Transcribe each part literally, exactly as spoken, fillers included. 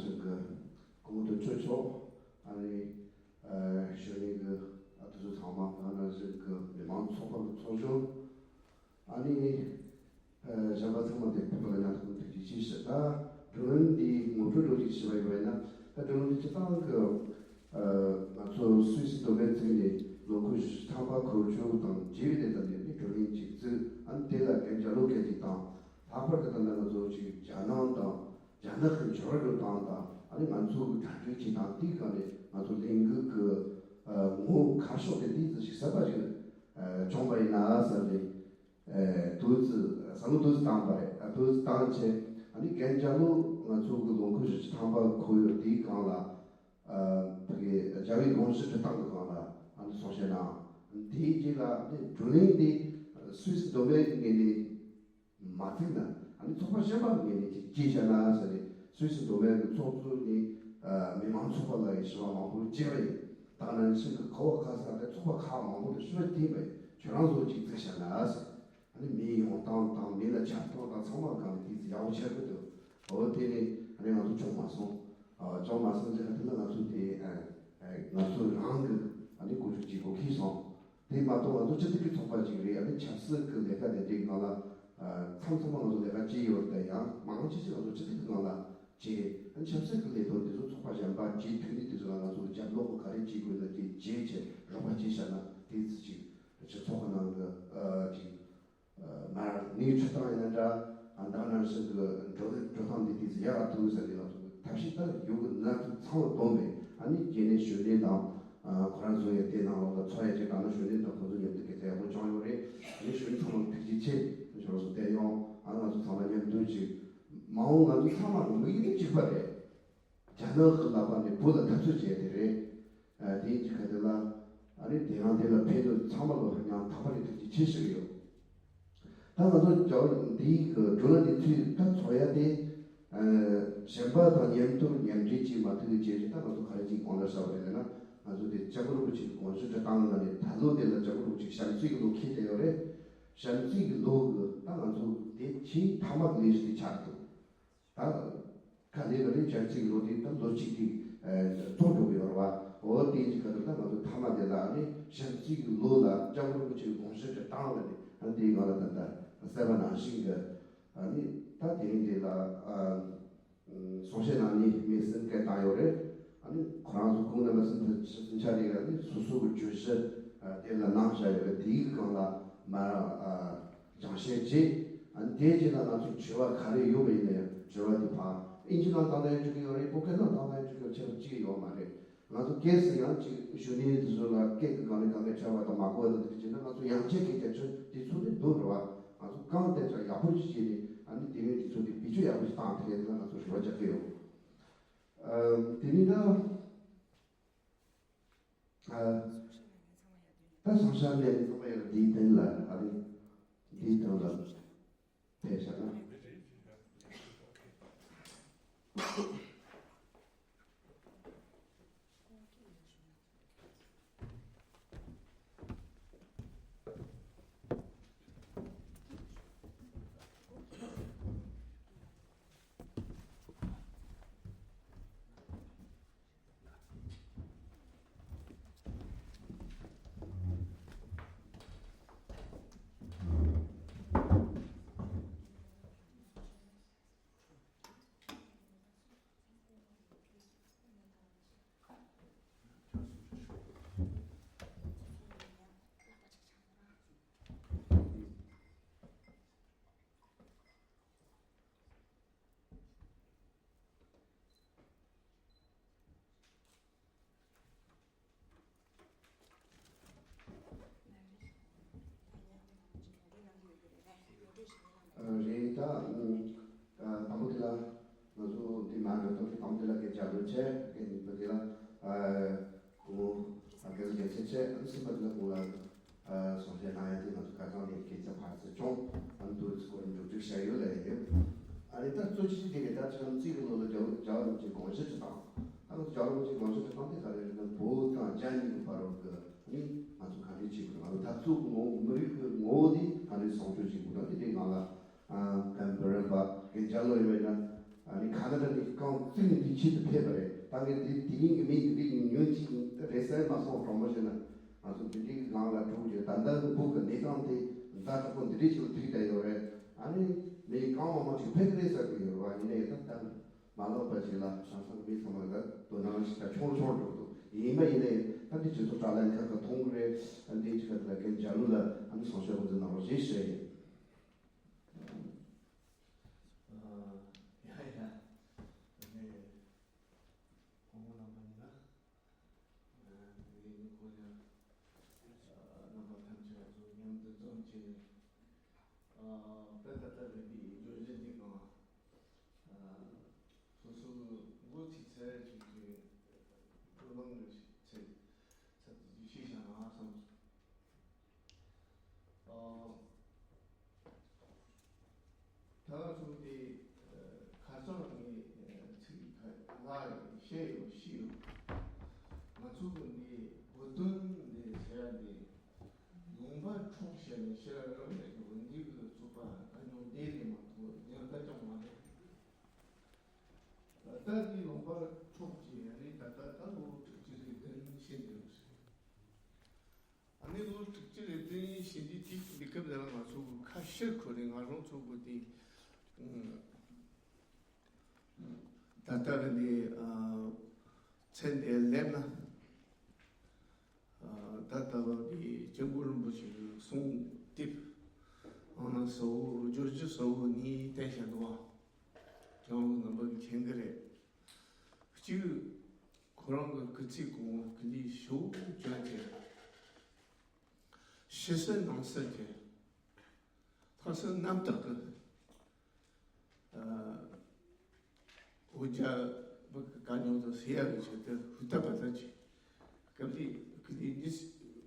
གི་སྐུ་ངོ་དོན་གཅོད་མཆོག་ཨ་ནི་གཞོན་ནུ་གི་ཨ་དེ་ཚོ་ཚང་མ་ང་རང་བཞིན་གི་མི་མང་ཚོགས་པ་གི་ཚོགས་གཞོན། ཨ་ནི་གཞན་པ་ཚང་མ་དེ་ཕུད་པ་ལ་ཡང་ཐུགས་ཐུགས་རྗེ་ཆེ་ཞུ། ད་བགྲོ་གླེང་འདི་ངོ་སྤྲོད་རོགས་ཅིག་ཞུ་བ་ཡིན་པ་ཡིན་ན། ད་བགྲོ་གླེང་འདི་སྤྱི་བཏང་གི་ང་ཚོ་སུད་སི་མདོ་སྨད་བཙུགས་ནས་ལོ་འཁོར་བཞི་བཅུ་ཐམ་པ་འཁོར་རྒྱུ་དང་རྗེས་ལས་ད་ནི་བགྲོ་གླེང་ཅིག་བཙུགས། ཨ་ནི་དེ་ལ་རྒན་རྒྱ་ལོ་སྐད་ཅིག་དང་། ལྷག་པར་དུ་ད་ལྟ་ང་ཚོ་ཅིག་རྒྱ་ནག་དང་རྒྱ་ནག་གི་འབྱོར་བ་འགྲོ་སྟངས་དང་། ཨ་ནི་ང་ཚོ་གི་གྲ་སྒྲིག་བྱེད་སྟངས་དེའི་སྒང་ནས་ང་ཚོ་ལས་འགུལ་གི་ངོ་བོ་ཁ་ཕྱོགས་དེ་དེའི་ཚོ་ཞིག་གསར་པ་ཞིག་བྱུང་བ་ཡིན་ན་བསམ་ནས། ཏོག་ཙམ་བསམ་བློ་ཏོག་ཙམ་བཏང་པ་རེད། ཨ་ཏོག་ཙམ་བཏང་བྱས། ཨ་ནི་རྒན་རྒྱ་ལོ་ང་ཚོ་གི་ལོ་འཁོར་བཞི་བཅུ་ཐམ་པ་འཁོར་ཡོད་དེའི་སྒང་ལ། ཨ་ཕ་གི་རྒྱལ་བའི་དགོངས་གཞི་འགྲུབ་སྟངས་ཀྱི་སྒང་ལ་ཨ་ནི་གསུང་བཤད་གནང་། དེའི་རྗེས་ལ་ཨ་ནི་བགྲོ་གླེང་དེ་སུད་སི་མདོ་སྨད་ཀྱི་ངོས་ནས་མ་བཙུགས་ན། ཨ་ནི་ཚོགས་པ་གཞན་པ་ངོས་ནས་ཅིག་བྱས་བཞག་ན་ཟེར་ནས། སུད་སི་མདོ་སྨད་ཀྱི་ཚོགས་གཙོ་ནི་ཨ་མི་མང་ཚོགས་པ་ལ་ཡི་ཞུ་བ་མང་པོ་བྱས་པ་ཡིན། ད་ནང་བཞིན་གྱི་ག་བ་ག་ས་དེ་ཚོགས་པ་ཁག་མང་པོ་ལ་ཞུ་བ་དེ་མེད། ཁྱོད་རང་ཚོ་ཅིག་བཙུགས་བཞག་ན་ཟེར། ཨ་ནི་མི་ཡོང་སྟངས་དང་མི་ལ་ཆ་ཚང་དང་ཚང་མ་གང་དེ་ཚོ་ཡག་པོ་ཆགས་ཀྱི་འདུག་འོ་དེ་ནི་ཨ་ནི་ང་ཚོ་བྱུང་མ་སོང་། ཨ་བྱུང་མ་སོང་ཅེས་དེ་ལ་ང་ཚོ་དེ་ཨ་ཨ་ང་ཚོ་རང་གི་ཨ་ནི་བཀོད་སྒྲིག་བྱེད་དགོས་ཀྱི་སོང་། དེ་མ་གཏོགས་ང་ཚོ་སྤྱི་བཏང་གི་ཚོགས་པ་ཅིག་རེད། ཨ་ནི་ཆབ་སྲིད་ཀྱི་ལས་ཀ་དེ་འདྲའི་ནང་ལ་ཨ་མཚམས་མཚམས་མ་ང་ཚོ་ལས་ཀ་བྱེད་ཡོད་རེད། ཡང་མང་ཆེ་ཆེ་ང་ཚོ་སྤྱི་བཏང་གི་ནང་ལ་བྱེད། ཨ་ནི་ཆབ་སྲིད་ཀྱི་ལས་དོན་དེ་ཚོ་ཚོགས་པ་གཞན་པ་བྱེད་ཐུབ་ནི་དེ་ཚོ་ལ་ང་ཚོ་རྒྱབ་ལོགས་ག་རེ་བྱེད་དགོས་ན་དེ་བྱེད་བྱས་རོགས་པ་བྱེད་བཞག་ན། དེ་ཚོ་ཅིག་སྤྱི་ཚོགས་ཀྱི་ནང་གི་ཨ་ཅིག་ཨ་མར་ནི་ཁྲི་སྟེང་ཡིན་ན་འདྲ། ཨ་ད་ནང་བཞིན་གྱི་འགྲོ་འགྲོ་སྟངས་འདི་དུས་སུ་ཡག་ཐུག་ཟེར་ནས་ང་ཚོ་ཐབས་ཤེས་ལྟར་ཡོད་གི་ན་ཐུག་ཚང་བ་བསྡོམས་པས། ཨ་ནི་རྒྱུན་ནས་གཞོན་ནུ་དང་ཨ་ཁོ་རང་ཚོ་ཡི་དེ་ནང་ལོགས་ལ་འཚོ་ཡ་ཅིག་དང་ན། གཞོན་ནུ་དང་ཁོ་ཚོ་མཉམ་དུ་སྐད་ཆ་ཡག་པོ་བྱུང་ཡོད་རེད། ཨ་ནི་གཞོན་ནུ་ཚང་མ་ཐུགས་རྗེ་ཆེ། ཁྱོད་རང་ཚོ་བལྟས་ཡོང་། ཨ་ང་ཚོ་ཚང་མ་མཉམ་དུ་ཅིག་མ་འོངས་ང་ཚོ་ཚང་མ་གི་དམིགས་ཡུལ་གཅིག་པ་རེད། རྒྱ་ནག་གི་ལག་པ་ནས་བོད་ལ་འཐབ་རྩོད་བྱས་ཏེ་རེད། ཨ་དེའི་གཅིག་ཁ་དེ་ལ་ཨ་ནི་དེ་རང་དེ་ལ་ཕན་ཐོགས་ཚང་མ་ལོ་ཡང་དག་པ་རེད། ཐུགས་རྗེ་ཆེ་ཞུ་གི་ཡོད། ད་ང་ཚོ་རྒྱ་འདིའི་གི་བགྲོ་གླེང་འདི་ཚོའི་ད་ཚོགས་ཡ་དེ་ཨ་གཞན་པ་དང་མཉམ་དུ་མཉམ་འབྲེལ་བྱེད་མ་ཐུབ་པའི་རྗེས་སུ་ད་ང་ཚོ་ག་རེ་ཅིག་དགོངས་པ་བཞག་པ་རེད་ལབ་ན། ང་ཚོ་དེ་སྐྱབས་མགོན་རིན་པོ་ཆེའི་དགོངས་གཞི་འགྲུབ་སྟངས་ལ་ནི་ད་ལོ་དེ་ལ་སྐྱབས་མགོན་རིན་པོ་ཆེ་བྱམས་བརྩེ་གི་ལོ་འཁེལ་བསྡད་ཡོད་རེད། བྱམས་བརྩེ་གི་ལོ་གི་ད་ང་ཚོ་དེ་ཆེས་མཐའ་མ་གི་ལས་གཞི་དེ་ཆགས་འདུག་ད་ག་ལེ་ག་ལེ་བྱམས་བརྩེ་གི་ལོ་དེ་ད་ལོ་གཅིག་དེ་ཐོག་འགྲོ་གི་ཡོད་རེད་བ། འོ་དེ་གཅིག་ག་ལེ་ད་ང་ཚོ་མཐའ་མ་དེ་ལ་ཨ་ནི་བྱམས་བརྩེ་གི་ལོ་ལ་སྐྱབས་མགོན་རིན་པོ་ཆེའི་དགོངས་གཞི་དེ་བཏང་བ་ནི་ཨ་ནི་དེའི་ངང་ལ་ད་ལྟ་གསལ་པ་ནང་བཞིན་གི་ཨ་ནི་ད་དེ་རིང་དེ་ལ་ཨ་གསུང་བཤད་གནང་ནི་མི་སེམས་སྐད་བཏང་ཡོད་རེད། ཨ་ནི་ཁོ་རང་ཚོ་ཁོང་རྣམ་པ་སེམས་ཐག་ཆ་རེད། ཨ་ནི་སོ་སོ་གི་བརྗོད་གཞི་དེ་ལ་གནང་བཞག་ཡོད་རེད། དེའི་སྒང་ལ་མ་སྦྱང་བཤད་བྱེད། ཨ་ནི་དེའི་རྗེས་ལ་ང་ཚོ་དྲི་བ་ག་རེ་ཡོད་པ་ཡིན་ན་ཡང་དྲི་བ་དེ་ཕར་ཨིན་ཇི་ནང་བཏང་ན་ཡང་འགྲིག་གི་ཡོད་རེད། བོད་སྐད་ནང་བཏང་ན་ཡང་འགྲིག་གི་ཡོད། ཁྱད་པར་ཅི་ཡོད་མ་རེད། ང་ཚོ་སྐད་སུ་ཡང་ཅིག་གཞོན་ནུ་དེ་ཚོ་ལ་སྐད་ཀྱི་སྒང་ནས་དཀའ་ངལ་འཕྲད་པ་དང་མ་གོ་བ་དང་དེ་བྱས་ན་ང་ཚོ་ཡང་ཆད་སྐད་རྒྱབ་ཆོག་དེ་ཚོ་ནི་འདུག་རེད་བ། ང་ཚོ་གང་བལྟས་ཀྱང་ཡག་པོ་ཞིག་བྱས་ནས་ཨ་ནི་དེ་རིང་དེ་ཚོ་དེ་བེད་སྤྱོད་ཡག་པོ་ཞིག་བཏང་ཐུབ་ཡ་དེ་ལ་ང་ཚོ་རེ་བ་རྒྱག་གི་ཡོད། ཨ་དེ་ནི་ད་ཨ་ད་སང་ཤ་ནས་ཚང་མ་ཡར་འདིའི་སྟེང་ལ་ཨ་ནི་འདིའི་སྟེང་ལ་ཕེབས་བཞག་ན། རེད། ད་དང་པོ་དེ་ལ་ང་ཚོ་འདི་མ་རེད། དང་པོ་དེ་ལ་སྐད་ཆ་ལོས་བྱས། སྐད་གཉིས་པ་དེ་ལ་ཨ་ཁོང་ཨ་སྐད་ཆ་བཤད་བྱས། ཨ་གསུམ་པ་དེ་ལ་ཁོང་ལ་ཨ་གསུང་བཤད་གནང་ཡ་དེ་ང་ཚོ་ཁ་སང་ནས་སྐད་ཆ་ཕར་ཚུར་བྱུང་། ཨ་ནི་དུས་ཚོད་འགྲོ་འགྲོ་བྱ་ཡོད་ལ་ཡོད། ཨ་ནི་ད་གཙོ་ཆེ་ཤོས་དེ་རེད། ད་བྱམས་བརྩེ་གི་ལོ་ལ་རྒྱལ་བ་རྒྱལ་བ་རིན་པོ་ཆེའི་དགོངས་གཞི་ཁྲི་སྟེང་། ཨ་ནི་རྒྱལ་བ་རིན་པོ་ཆེའི་དགོངས་གཞི་ཁྲི་སྟེང་དེ་ག་རེ་རེད་ན། བོད་དང་རྒྱ་གཉིས་ཀྱི་བར་བར་གི་ཨ་ནི་ང་ཚོ་ག་འདྲས་བྱེད་དགོས། ང་ཚོ་འཐབ་རྩོད་ངོ་བོ་མི་རིགས་ཀྱི་ངོ་བོ་དེ་ག་འདྲས་སྲུང་སྐྱོབ་བྱེད་དགོས་དང་། དེ་འདྲའི་ངང་ལ་ཨ་རྒན་བུ་རམ་པ་རྒན་རྒྱ་ལོ་ཡིན་པ་ཡིན་ན། ཨ་ནི་ཁ་ན་ཌ་ནས་རྐང་བཙུགས་ནས་འདི་ཆེད་དུ་ཕེབས་པ་རེད། ད་ངས་འདི་དེ་རིང་གི་མི་འདི་འདྲའི་ཉུང་ཉུང་ཅིག་རེད་ཟེར་མ་སོང་། དྲང་པོ་བཤད་ན་ང་ཚོ་འདི་འདྲའི་ལམ་ལ་འགྲོ་རྒྱུ། ད་ལྟ་གི་འབུ་གི་གནས་སྟངས་དེ་ཛ་དྲག་པོ་འདི་འདྲའི་ཅིག་ལ་ཐུག་བསྡད་ཡོད་རེད། ཨ་ནི་མི་གང་མང་མང་ཅིག་ཕེབས་ཀྱི་རེད་ཟེར་གྱི་ཡོད་རེད་བ། ཡིན་ནའི་ད་ལྟ་མ་ལོག་པ་ཅིག་ལ་ཧྲང་ཧྲང་གི་མི་ཚང་མ་ལ་དོ་སྣང་ཞིག་ད་ཆུང་རུ་ཆུང་རུ་འགྲོ་འདུག་ཡིན་པ་ཡིན་ནའི་ད་འདི་སྤྱི་ཚོགས་དྲ་ལམ་ཁག་གི་མཐོང་གི་རེད། ཨ་འདི་ཅིག་ལ་རྒན་འཇའ་ལུ་ལ་ཨ་ནི་གསུང་བཤད་དགོངས་ཚུལ་གནང་རོགས་ཞེས་ཞུ་ཡ་ཡིན། ཡ་ཡ། ངས་ཕོ་མོ་རྣམ་པ་ཡིན་ན། ངས་ཉིན་གུང་ཡང་རྣམ་པ་ཐམས་ཅད་ཚོ་མཉམ་དུ་འཛོམས་བྱས། དཔེ་ད་ལྟ་རེད་པའི་བརྗོད་གཞི་འདི་གང་སོ་སོའི་འགོ་ཚིག་ཚད་ཅིག་གི་བགྲོ་གླེང་གི་ཚད་ཚད་ཅིག་ཤེས་བྱ་ན་བསམ་སོང་། ད་ག་ཚོད་དེ་ཁ་སང་ངས་ཚིག་ལ་བཤད་ཡོད་ཤེས་ཡོད། ང་ཚོ་གི་འདི་གོ་དོན་འདི་ཟེར་ཡ་འདི་ལུང་པ་འཕྲོག་བྱས་ནས་ཕྱིར་ར་ར་བསྡད་ཀྱི་འོན་འདི་གི་ཚོགས་པ་ད་ཉུང་བསྡད་རེད་མ་གཏོགས་ཉམས་ད་ཀྱང་མ་རེད། ད་ལྟ་འདི་ལུང་པ་འཕྲོག་བྱས་ཡ་ནི་ད་ལྟ་ད་ལོ་དྲུག་ཅུ་རེ་བདུན་ཕྱིན་འདུག་ཨ་ནི་ལོ་དྲུག་ཅུ་རེ་བདུན་ཕྱིན་དུས་དེ་འདི་སྐབས་ལ་ང་ཚོ་གི་ཁ་ཕྱིར་འཁོར་ནས་ང་རང་ཚོ་གི་དེ་ད་ལྟ་གི་འདི་ཚེ་འདི་སླེབས་ན། ད་ལྟ་བ་གི་སྐྱབས་མགོན་རིན་པོ་ཆེ་གི་གསུང་དེབ་ཨང་ན་གསལ་བོ་བརྗོད་གཞི་གསལ་བོ་གཉིས་བསྟན་བཞག་འདུག་བ། ཁྱེད་རང་རྣམ་པ་གིས་མཁྱེན་གི་རེད། གཅིག་ཁོ་རང་གི་སྐུ་ཚེ་གང་བོ་སྐུ་ལུས་ཞབས་བརྐྱངས་བྱས། ཕྱི་གསལ་ནང་གསལ་གྱི་ལྷག་བསམ་རྣམ་དག་གི་འོ་ཇ་བུ་ག་ཉོ་དང་ཟེར་ཡ་གི་ཆེད་དུ་ཧུར་ཐག་པ་ཐག་གིས་སྐབས་དེ་སྐུ་ལུས་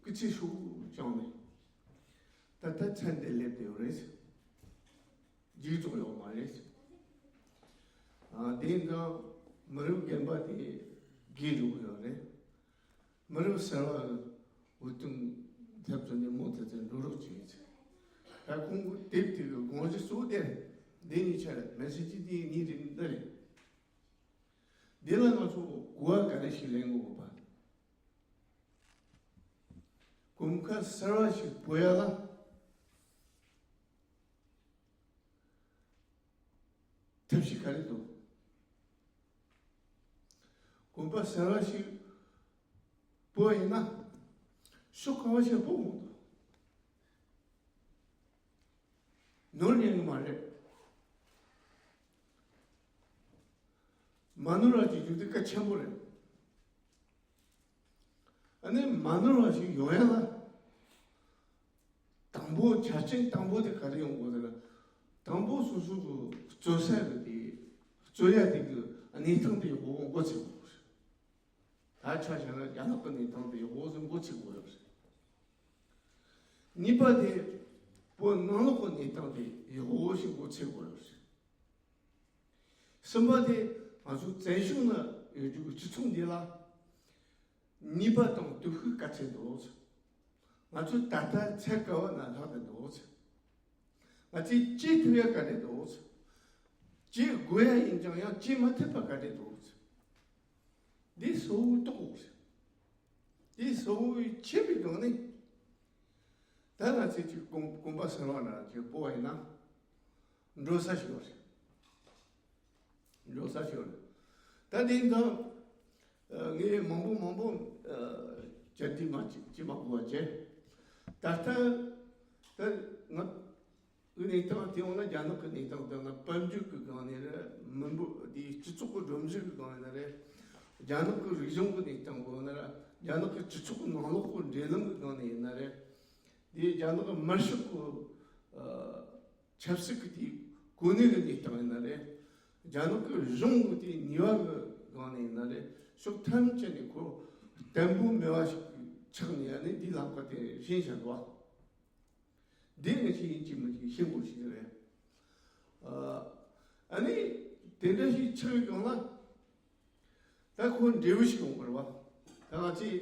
སྐུ་ཚེ་ཞབས་བརྐྱངས་ནས་ད་ལྟ་ཚེ་འདི་སླེབས་བསྡད་ཡོད་རེད། མཇུག་རྫོགས་ཡོད་མ་རེད། དེ་འདྲ་མི་རབས་རྒན་པ་དེ་རྒས་འགྲོ་གི་ཡོད་རེད། མི་རབས་གསར་བ་འུ་དུང་ཐབས་བརྩོན་ནས་མུ་མཐུད་དུ་འགྲོ་རོགས་བྱེད། ད་ཁོང་གི་དེབ་དེ་གི་དགོངས་གཞི་གཙོ་བོ་དེ་འདི་གཉིས་ཆ་རེད། མེ་སེ་ཇི་དེ་གཉིས་རེད། འདི་རེད། འདི་ལ་ང་ཚོ་གོ་བ་ག་རེ་ཞིག་ལེན་དགོས་པ། གོམ་ཁ་གསར་བ་ཞིག་སྤོ་ཡ་ལ་ཐབས་ཤེས་ག་རེ་འདུག་གོམ་པ་གསར་བ་ཞིག་སྤོ་ཡིན་ན་ཕྱོགས་གང་བ་ཞིག་སྤོ་དགོས་འདུག་ནོར་ཉན་གི་མ་རེད། མ་ནོར་བ་ཅིག་ཡོང་དུས་གལ་ཆེན་པོ་རེད། ཨ་ནི་མ་ནོར་བ་ཞིག་ཡོང་ཡ་ལ་དང་པོ་ཆ་རྐྱེན་དང་པོ་དེ་ག་རེ་ཡོང་དགོས་ཟེར་ན། དང་པོ་སོ་སོ་གི་རྩོད་ས་གི་དེ་རྩོད་ཡ་དེ་གི་གནས་སྟངས་དེ་ཡག་པོ་འགོ་ཚུགས་དགོས་རེད། ད་ཆ་བཞག་ན་རྒྱ་ནག་གི་གནས་སྟངས་དེ་ཡག་པོ་ཞིག་འགོ་ཚུགས་དགོས་རེད། གཉིས་པ་དེ་བོད་ནང་ལོགས་ཀྱི་གནས་སྟངས་དེ་ཡག་པོ་ཞིག་འགོ་ཚུགས་དགོས་རེད། གསུམ་པ་དེ་ང་ཚོ་བཙན་བྱོལ་ན་ཡོད་རྒྱུ་གི་སྤྱི་ཚོགས་འདི་ལ་ནུས་པ་དང་སྟོབས་ཤུགས་ག་ཚད་འདུག་ང་ཚོ་ད་ལྟ་ཚད་ག་བ་ན་ལྷག་ཏུ་འདུག་ང་ཚོས་བྱེད་ཐུབ་ཡ་ག་རེ་འདུག་བྱེད་དགོས་ཡ་ཡིན་ཀྱང་ཡང་བྱེད་མ་ཐུབ་པ་ག་རེ་འདུག་འདི་གཙོ་བོ་རྟོགས་དགོས། འདི་གཙོ་བོ་བྱེད་པའི་སྒང་ནས་ད་ང་ཚོས་ཅིག་གོམ་གོམ་པ་གསར་བ་ལ་ཅིག་སྤོ་བ་ཡིན་ན་འགྲོ་ས་ཞིག་ཡོད་རེད། འགྲོ་ས་ཞིག་ཡོད་རེད། ད་དེ་ཡིན་ཙང་ངས་མང་པོ་མང་པོ་བཅར་དུས་མ་ཅི་ཅི་མ་གོ་བ་བྱས། ད་ལྟ་ད་ང་གི་གནས་སྟངས་དེ་འོང་ན་རྒྱ་ནག་གི་གནས་སྟངས་དང་ན་དཔལ་འབྱོར་གི་སྒང་ནས་རེད། མི་འབོར་དེའི་སྤྱི་ཚོགས་ཀྱི་སྒྲོམ་གཞི་གི་སྒང་ནས་རེད། རྒྱ་ནག་གི་རིག་གཞུང་གི་གནས་སྟངས་གི་ན་རེད། རྒྱ་ནག་གི་སྤྱི་ཚོགས་ཀྱི་ནང་ལོགས་ཀྱི་འབྲེལ་ལམ་གི་སྒང་ནས་ཡིན་ན་རེད། དེ་རྒྱ་ནག་གི་དམར་ཤོག་གི་ཆབ་སྲིད་ཀྱི་དེའི་གོ་གནས་ཀྱི་གནས་སྟངས་ཡིན་ན་རེད། རྒྱ་ནག་གི་གཞུང་གི་དེའི་ནུས་པ་གི་སྒང་ནས་ཡིན་ན་རེད། ཕྱོགས་ཐམས་ཅད་ནས་ཁོ་བརྟན་པོ་མེད་པ་ཞིག་ཆགས་ནས་ཡ་ནི་འདིའི་ལམ་ཁ་དེ་ཧྲེང་བཞག་འདུག་བ། འདི་ངས་ཅི་ཡིན་ཅི་མིན་ཅི་ཤེས་དགོས་ཤིག་རེད། ཨ་ནི་དེ་འདྲ་ཞིག་ཆགས་ཡོད་ཀྱང་ལ། ད་ཁོ་འབྲས་བུ་ཞིག་ཡོང་བ་རེད་བ། ད་ང་ཚོས་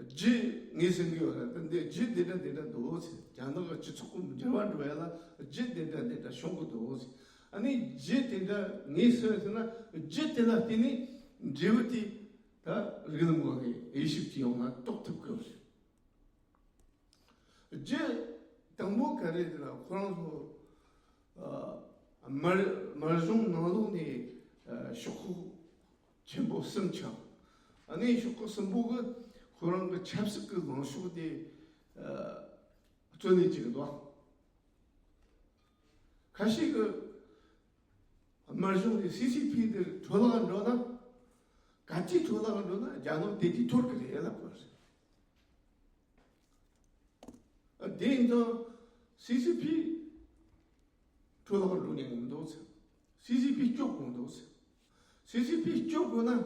རྒྱུ་ངས་ཟེར་གྱི་ཡོད་རེད། ད་འདི་རྒྱུ་འདི་འདྲ་འདི་འདྲ་འདུག་ཟེར། རྒྱ་ནག་གི་སྤྱི་ཚོགས་ཀྱི་འབྲེལ་བ་འགྲོ་ཡ་ལ་རྒྱུ་འདི་འདྲ་འདི་འདྲ་བྱུང་གི་འདུག་ཟེར། ཨ་ནི་རྒྱུ་དེ་འདྲ་ངེས་སོང་ཟེར་ན། རྒྱུ་དེ་ལ་བརྟེན་ནས་འབྲས་བུ་དེ་ད་རིགས་ལམ་ངོ་ནས་དབྱེ་ཞིབ་ཀྱིས་ཡོང་ན་རྟོགས་ཐུབ་ཀྱི་ཡོད་རེད། རྒྱུ་དང་པོ་ག་རེ་རེད་ལ། ཁོ་རང་ཚོ་ཨ་སྨན་སྨན་གཞུང་ནང་ལོགས་ནས་ཨ་ཤོག་ཁག་ཆེན་པོ་གསུམ་ཆགས། ཨ་ནི་ཤོག་ཁག་གསུམ་པོ་གི་ཁོ་རང་གི་ཆབ་སྲིད་ཀྱི་ལངས་ཕྱོགས་དེ་ཨ་རྩོད་ལེན་བྱེད་ཀྱི་འདུག། ཁ་ཤས་ཀྱིས་སྨན་གཞུང་དེ་སི་སི་ཕི་དེར་འཕྲོ་བརླག་འགྲོ་ན། ག་ཅི་འཕྲོ་བརླག་འགྲོ་ན་རྒྱ་ནག་བདེ་སྐྱིད་འཐོར་གི་རེད་ལབ་དགོས་རེད། དེ་ཡིན་ཙང་སི་སི་ཕི་འཕྲོ་བརླག་འགྲོ་ཉན་གི་མི་འདུག་ཟེར། སི་སི་ཕི་སྐྱོབ་དགོས་འདུག་ཟེར། སི་སི་ཕི་སྐྱོབ་དགོས་ན།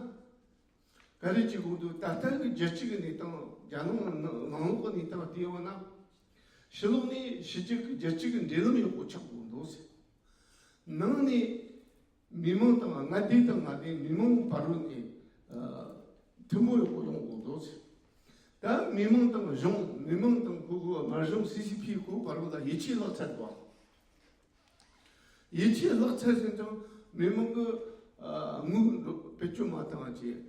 ག་རེ་བྱེད་དགོས་འདུག། ད་ལྟ་གི་རྒྱལ་སྤྱི་གི་གནས་སྟངས། རྒྱ་ནག་ནང་ནང་ལོགས་ཀྱི་གནས་སྟངས་བལྟས་ཡོང་ན། ཕྱི་ལོགས་ནས་ཕྱི་རྒྱལ་གྱི་རྒྱལ་སྤྱི་གི་འབྲེལ་ལམ་ཡག་པོ་ཆགས་དགོས་འདུག་ཟེར། ནང་ནས་མི་མང་དང་། མངའ་སྡེ་དང་མངའ་སྡེ། མི་མང་བར་རུ་ནས་ཨ་མཐུན་པོ་ཡག་པོ་ཡོང་དགོས་འདུག་ཟེར། ད་མི་མང་དང་གཞུང་། མི་མང་དང་ཁོ་ཁོ་སྨན་གཞུང་སི་སི་ཕི་ཁོ་བར་རུ་ལ་ཡིད་ཆེས་བརླག་ཚར་འདུག། ཡིད་ཆེས་བརླག་ཚར་ཟིན་ཙང་མི་མང་གི་ཨ་དངུལ་བེད་སྤྱོད་མ་བཏང་བ་བྱས།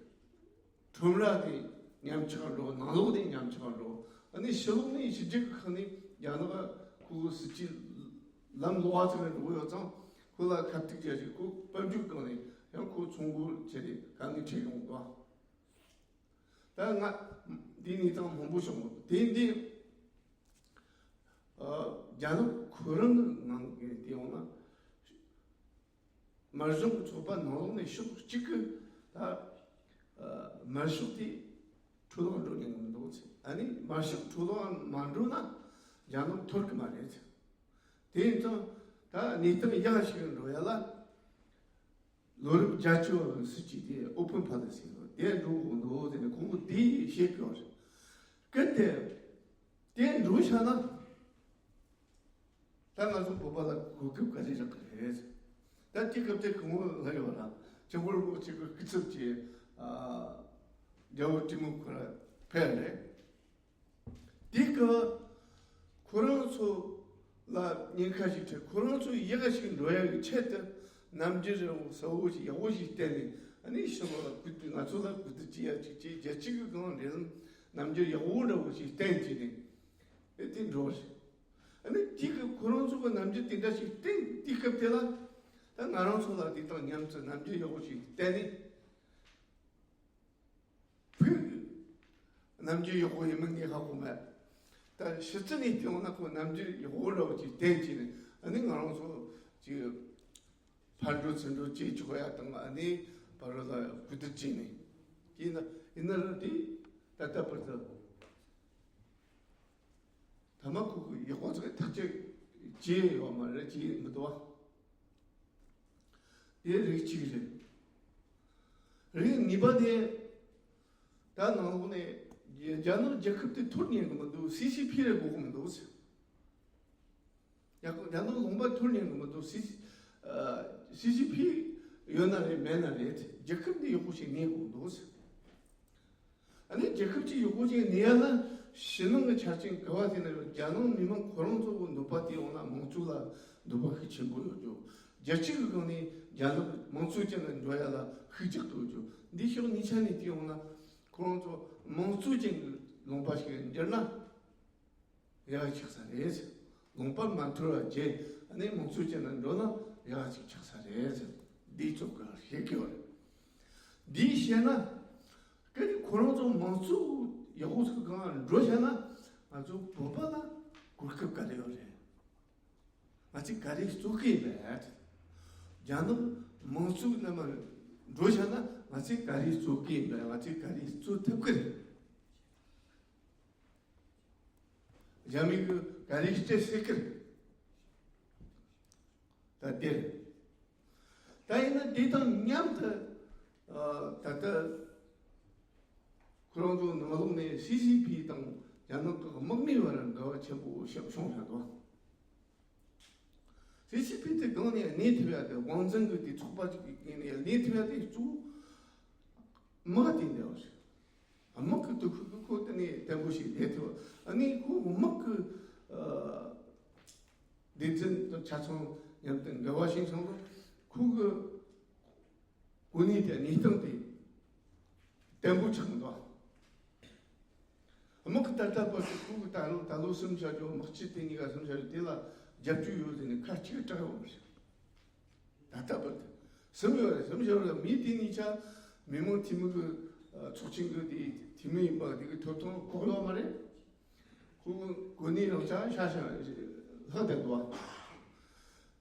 ཁྲོམ་ར་དེ་ཉམས་ཆག་འགྲོ། ནང་ལོགས་དེ་ཉམས་ཆག་འགྲོ། ཨ་ནི་ཕྱི་ལོགས་ནས་ཕྱི་རྒྱལ་གྱི་ཁག་ནས་རྒྱ་ནག་ཁོ་གི་སྲིད་ཇུས་ལམ་ལོག་པ་ཚོ་ལ་འགྲོ་གི་ཡོད་ཙང་ཁོ་ལ་ཁ་གཏུག་བྱ་ཞིག། ཁོ་དཔལ་འབྱོར་སྒང་ནས་ཡང་ཁོ་ཚོང་སྒོ་ཕྱེ་རེ་དཀའ་ངལ་འཕྲད་ཡོང་གི་འདུག། ད་ང་འདི་གནས་སྟངས་མང་པོ་བྱུང་། དེ་འདི་ཨ་རྒྱ་ནག་ཁོ་རང་གི་ནང་གི་དེ་ཡོང་ན། སྨན་གཞུང་གི་ཚོགས་པ་ནང་ལོགས་ནས་ཕྱོགས་གཅིག་གི་ད་ཨ་སྨན་ཤོག་དེ་འཕྲོ་བརླག་འགྲོ་ཉན་གི་མི་འདུག་ཟེར། ཨ་ནི་སྨན་ཤོག་འཕྲོ་བརླག་མ་འགྲོ་ན་རྒྱ་ནག་འཐོར་གི་མ་རེད་ཟེར། དེ་ཡིན་ཙང་ད་གནས་སྟངས་ཡག་ཞིག་འགྲོ་ཡ་ལ། ལོ་རབས་བརྒྱད་ཅུ་བ་གི་སྲིད་ཇུས་དེ་ཨོ་ཕན་ཕོ་ལི་སི་ལོ་དེ་འགྲོ་དགོས་འདུག་ཟེར་ནས་ཁོང་གིས་དེ་བཤད་ཀྱི་ཡོད་རེད། གལ་ཏེ་དེ་འགྲོ་བཞག་ན། ད་ང་ཚོ་བོད་པ་ལ་གོ་སྐབས་ག་རེ་རག་གི་རེད། ད་དེ་སྐབས་དེ་གོང་བོད་ལ་ཡོད་ལ་ཆབ་འབོར་པོ་གཅིག་གི་སྐུ་ཚབ་ཀྱི་ཨ་རྒྱལ་བོ་ཀྲི་མུ་ཁོ་ར་ཕེབས་རེད། དེ་སྐབས་ཁོ་རང་ཚོ་ལ་ཉེན་ཁ་ཞིག་འཕྲད། ཁོ་རང་ཚོ་ཡག་ཞིག་འགྲོ་ཡག་གི་ཆེད་དུ་རྣམ་འགྱུར་རིང་བོ་གསལ་བོ་ཞིག་ཡག་པོ་ཞིག་བསྟན་ནས། ཨ་ནི་ཕྱི་ལོགས་ལ་གུས་བཏུད། ང་ཚོ་ལ་གུས་བཏུད་བྱེད་ཡ་ཅིག་བྱས། རྒྱལ་སྤྱི་གི་སྒང་འབྲེལ་ལམ་རྣམ་འགྱུར་ཡག་པོ་འདྲ་བོ་ཞིག་བསྟན་བྱས་ནས། ཨེ་དེ་འགྲོ་བ་རེད། ཨ་ནི་དེ་གི་ཁོ་རང་ཚོ་གི་རྣམ་འགྱུར་དེ་འདྲ་ཞིག་བསྟན། དེ་སྐབས་དེ་ལ་ད་ང་རང་ཚོ་ལ་དེ་དང་མཉམ་དུ་རྣམ་འགྱུར་ཡག་པོ་ཞིག་བསྟན་ནས། བོད་རྣམ་འགྱུར་ཡག་པོ་ཡིན་མིན་ངས་ཧ་གོ་མེད། ད་ཕྱི་ཚུལ་ནས་བལྟས་ཡོང་ན་ཁོ་རྣམ་འགྱུར་ཡག་པོ་འདྲ་བོ་ཅིག་བསྟན་བྱས་ནས། ཨ་ནི་ང་རང་ཚོ་ཅིག་ཕར་འགྲོ་ཚུར་འགྲོ་བྱེད་ཆོག་ཡ་དང་། ཨ་ནི་ཕ་རོལ་ལ་གུས་བཏུད་བྱས་ནས། ཡིན་ན་ཡིན་ན་ར་དེ་ད་ལྟ་བར་དུ། ཐ་མ་ཁོ་གི་ཡག་པོ་ཚོ་ཐག་གཅོད་བྱས་ཡོད་མ་རེད། བྱས་མི་འདུག་བ། དེ་རིགས་གཅིག་རེད། རིགས་གཉིས་པ་དེ་ད་ནང་ལོགས་ནས་རྒྱ་ནག་རྒྱལ་ཁབ་དེ་འཐོར་ཉན་གི་མི་འདུག། སི་སི་ཕི་རེད་དགོས་གི་མི་འདུག་ཟེར། ཡག་པོ་རྒྱ་ནག་ལུང་པ་འཐོར་ཉན་གི་མི་འདུག། སི་སི་ཨ་སི་སི་ཕི་ཡོད་ན་རེད། མེད་ན་རེད། རྒྱལ་ཁབ་འདི་ཡག་པོ་ཞིག་གནས་དགོས་འདུག་ཟེར། ཨ་ནི་རྒྱལ་ཁབ་ཅིག་ཡག་པོ་ཅིག་གནས་ཡ་ལ་ཕྱི་ནང་གི་ཆ་རྐྱེན་ག་བ་དེ་ན་ཡོད། རྒྱ་ནག་མི་མང་ཁོ་རང་ཚོ་གི་འདོད་པ་དེ་ཡོང་ན་མང་གཙོ་ལ་འདོད་པ་ཤུགས་ཆེན་པོ་ཡོད་རྒྱུ། རྒྱལ་སྤྱི་གི་སྒང་ནས་རྒྱ་ནག་མང་གཙོ་ཅན་ལ་འགྲོ་ཡ་ལ་ཤུགས་རྒྱག་གི་ཡོད་རྒྱུ། འདི་ཕྱོགས་གཉིས་ཆ་ནས་བལྟས་ཡོང་ན་ཁོ་རང་ཚོ་མང་གཙོ་ཅན་གི་ལུང་པ་ཞིག་འགྱུར་ན། ཡག་ཆགས་ས་རེད། ལུང་པ་མ་འཐོར་བ་བྱས། ཨ་ནི་མང་གཙོ་ཅན་ལ་འགྲོ་ན་ཡག་ཅིག་ཆགས་ས་རེད། འདི་ཚོ་ག་ཤེས་ཀྱི་ཡོད་རེད། འདི་ཤེས་ན། གལ་ཏེ་ཁོ་རང་ཚོ་མང་གཙོ་ཡག་པོ་ཞིག་སྒང་འགྲོ་བྱས་ན། ང་ཚོ་བོད་པ་ལ་གོ་སྐབས་ག་རེ་ཡོད་རེད། ང་ཚོས་ག་རེ་རྩོད་ཀྱི་ཡིན་པས། རྒྱ་ནག་མང་གཙོ་ནང་མར་འགྲོ་བྱས་ན་ང་ཚོས་ག་རེ་རྩོད་ཀྱི་ཡིན་པས། ང་ཚོས་ག་རེ་རྩོད་ཐུབ་ཀྱི་རེད། རྒྱ་མི་གིས་ག་རེ་སྤྲད་སྲིད་ཀྱི་རེད། ད་དེ་རེད། ད་ཡིན་ན་དེ་དང་མཉམ་དུ་ཨ་ད་ལྟ་ཁོ་རང་ཚོ་ནང་ལོགས་ནས་སི་སི་ཕི་དང་རྒྱ་ནག་གི་དམག་མིའི་བར་འགལ་བ་ཆེན་པོ་ཞིག་བྱུང་བཞག་འདུག། སི་སི་ཕི་དེ་སྒང་ནས་གནས་ཐུབ་ཡ་དེ། ཝང་ཙེན་གྱི་དེ་ཚོགས་པ་ཅིག་གི་སྒང་ནས་གནས་ཐུབ་ཡ་དེ་གཙོ་བོ་དམག་དེ་འདྲ་བ་རེད། དམག་གི་སྟོབས་ཤུགས་ཀྱིས་ཁོ་དེ་ནས་བརྟན་པོ་ཞིག་གནས་ཐུབ། ཨ་ནི་ཁོ་དམག་གི་ཨ་སྡེ་ཚན་དང་ཆ་ཚང་ མཉམ་དུ་འགལ་བ་ཞིག་སོང་དུས་ཁོ་གི་གོ་གནས་དེ་གནས་སྟངས་དེ་བརྟན་པོ་ཆགས་འདུག་དམག་གི་ད་ལྟ་བར་དུ་ཁོ་གི་ད་ལོ་ད་ལོ་གསུམ་བྱ་རྒྱུ་དམག་སྤྱི་དེ་གཉིས་ཀ་གསུམ་བྱ་རྒྱུ་དེ་ལ་རྒྱབ་སྐྱོར་ཡོད་ཟེར་ནས་ཁ་གཅིག་གྲག་ཡོད་མ་རེད། ད་ལྟ་བར་དུ་གསུམ་ཡོད་རེད། གསུམ་བྱ་རྒྱུ་ལ་མི་དེ་གཉིས་ཆ་མི་མང་འཐུས་མི་གི་ཚོགས་ཆེན་གི་དེ་འཐུས་མི་ཡིན་པ་དེ་གི་ཐོབ་ཐང་བཀག་ཡོད་མ་རེད། ཁོ་གི་གོ་གནས་རང་ཆ་ཤ་ཤ་ལྷག་བསྡད་འདུག་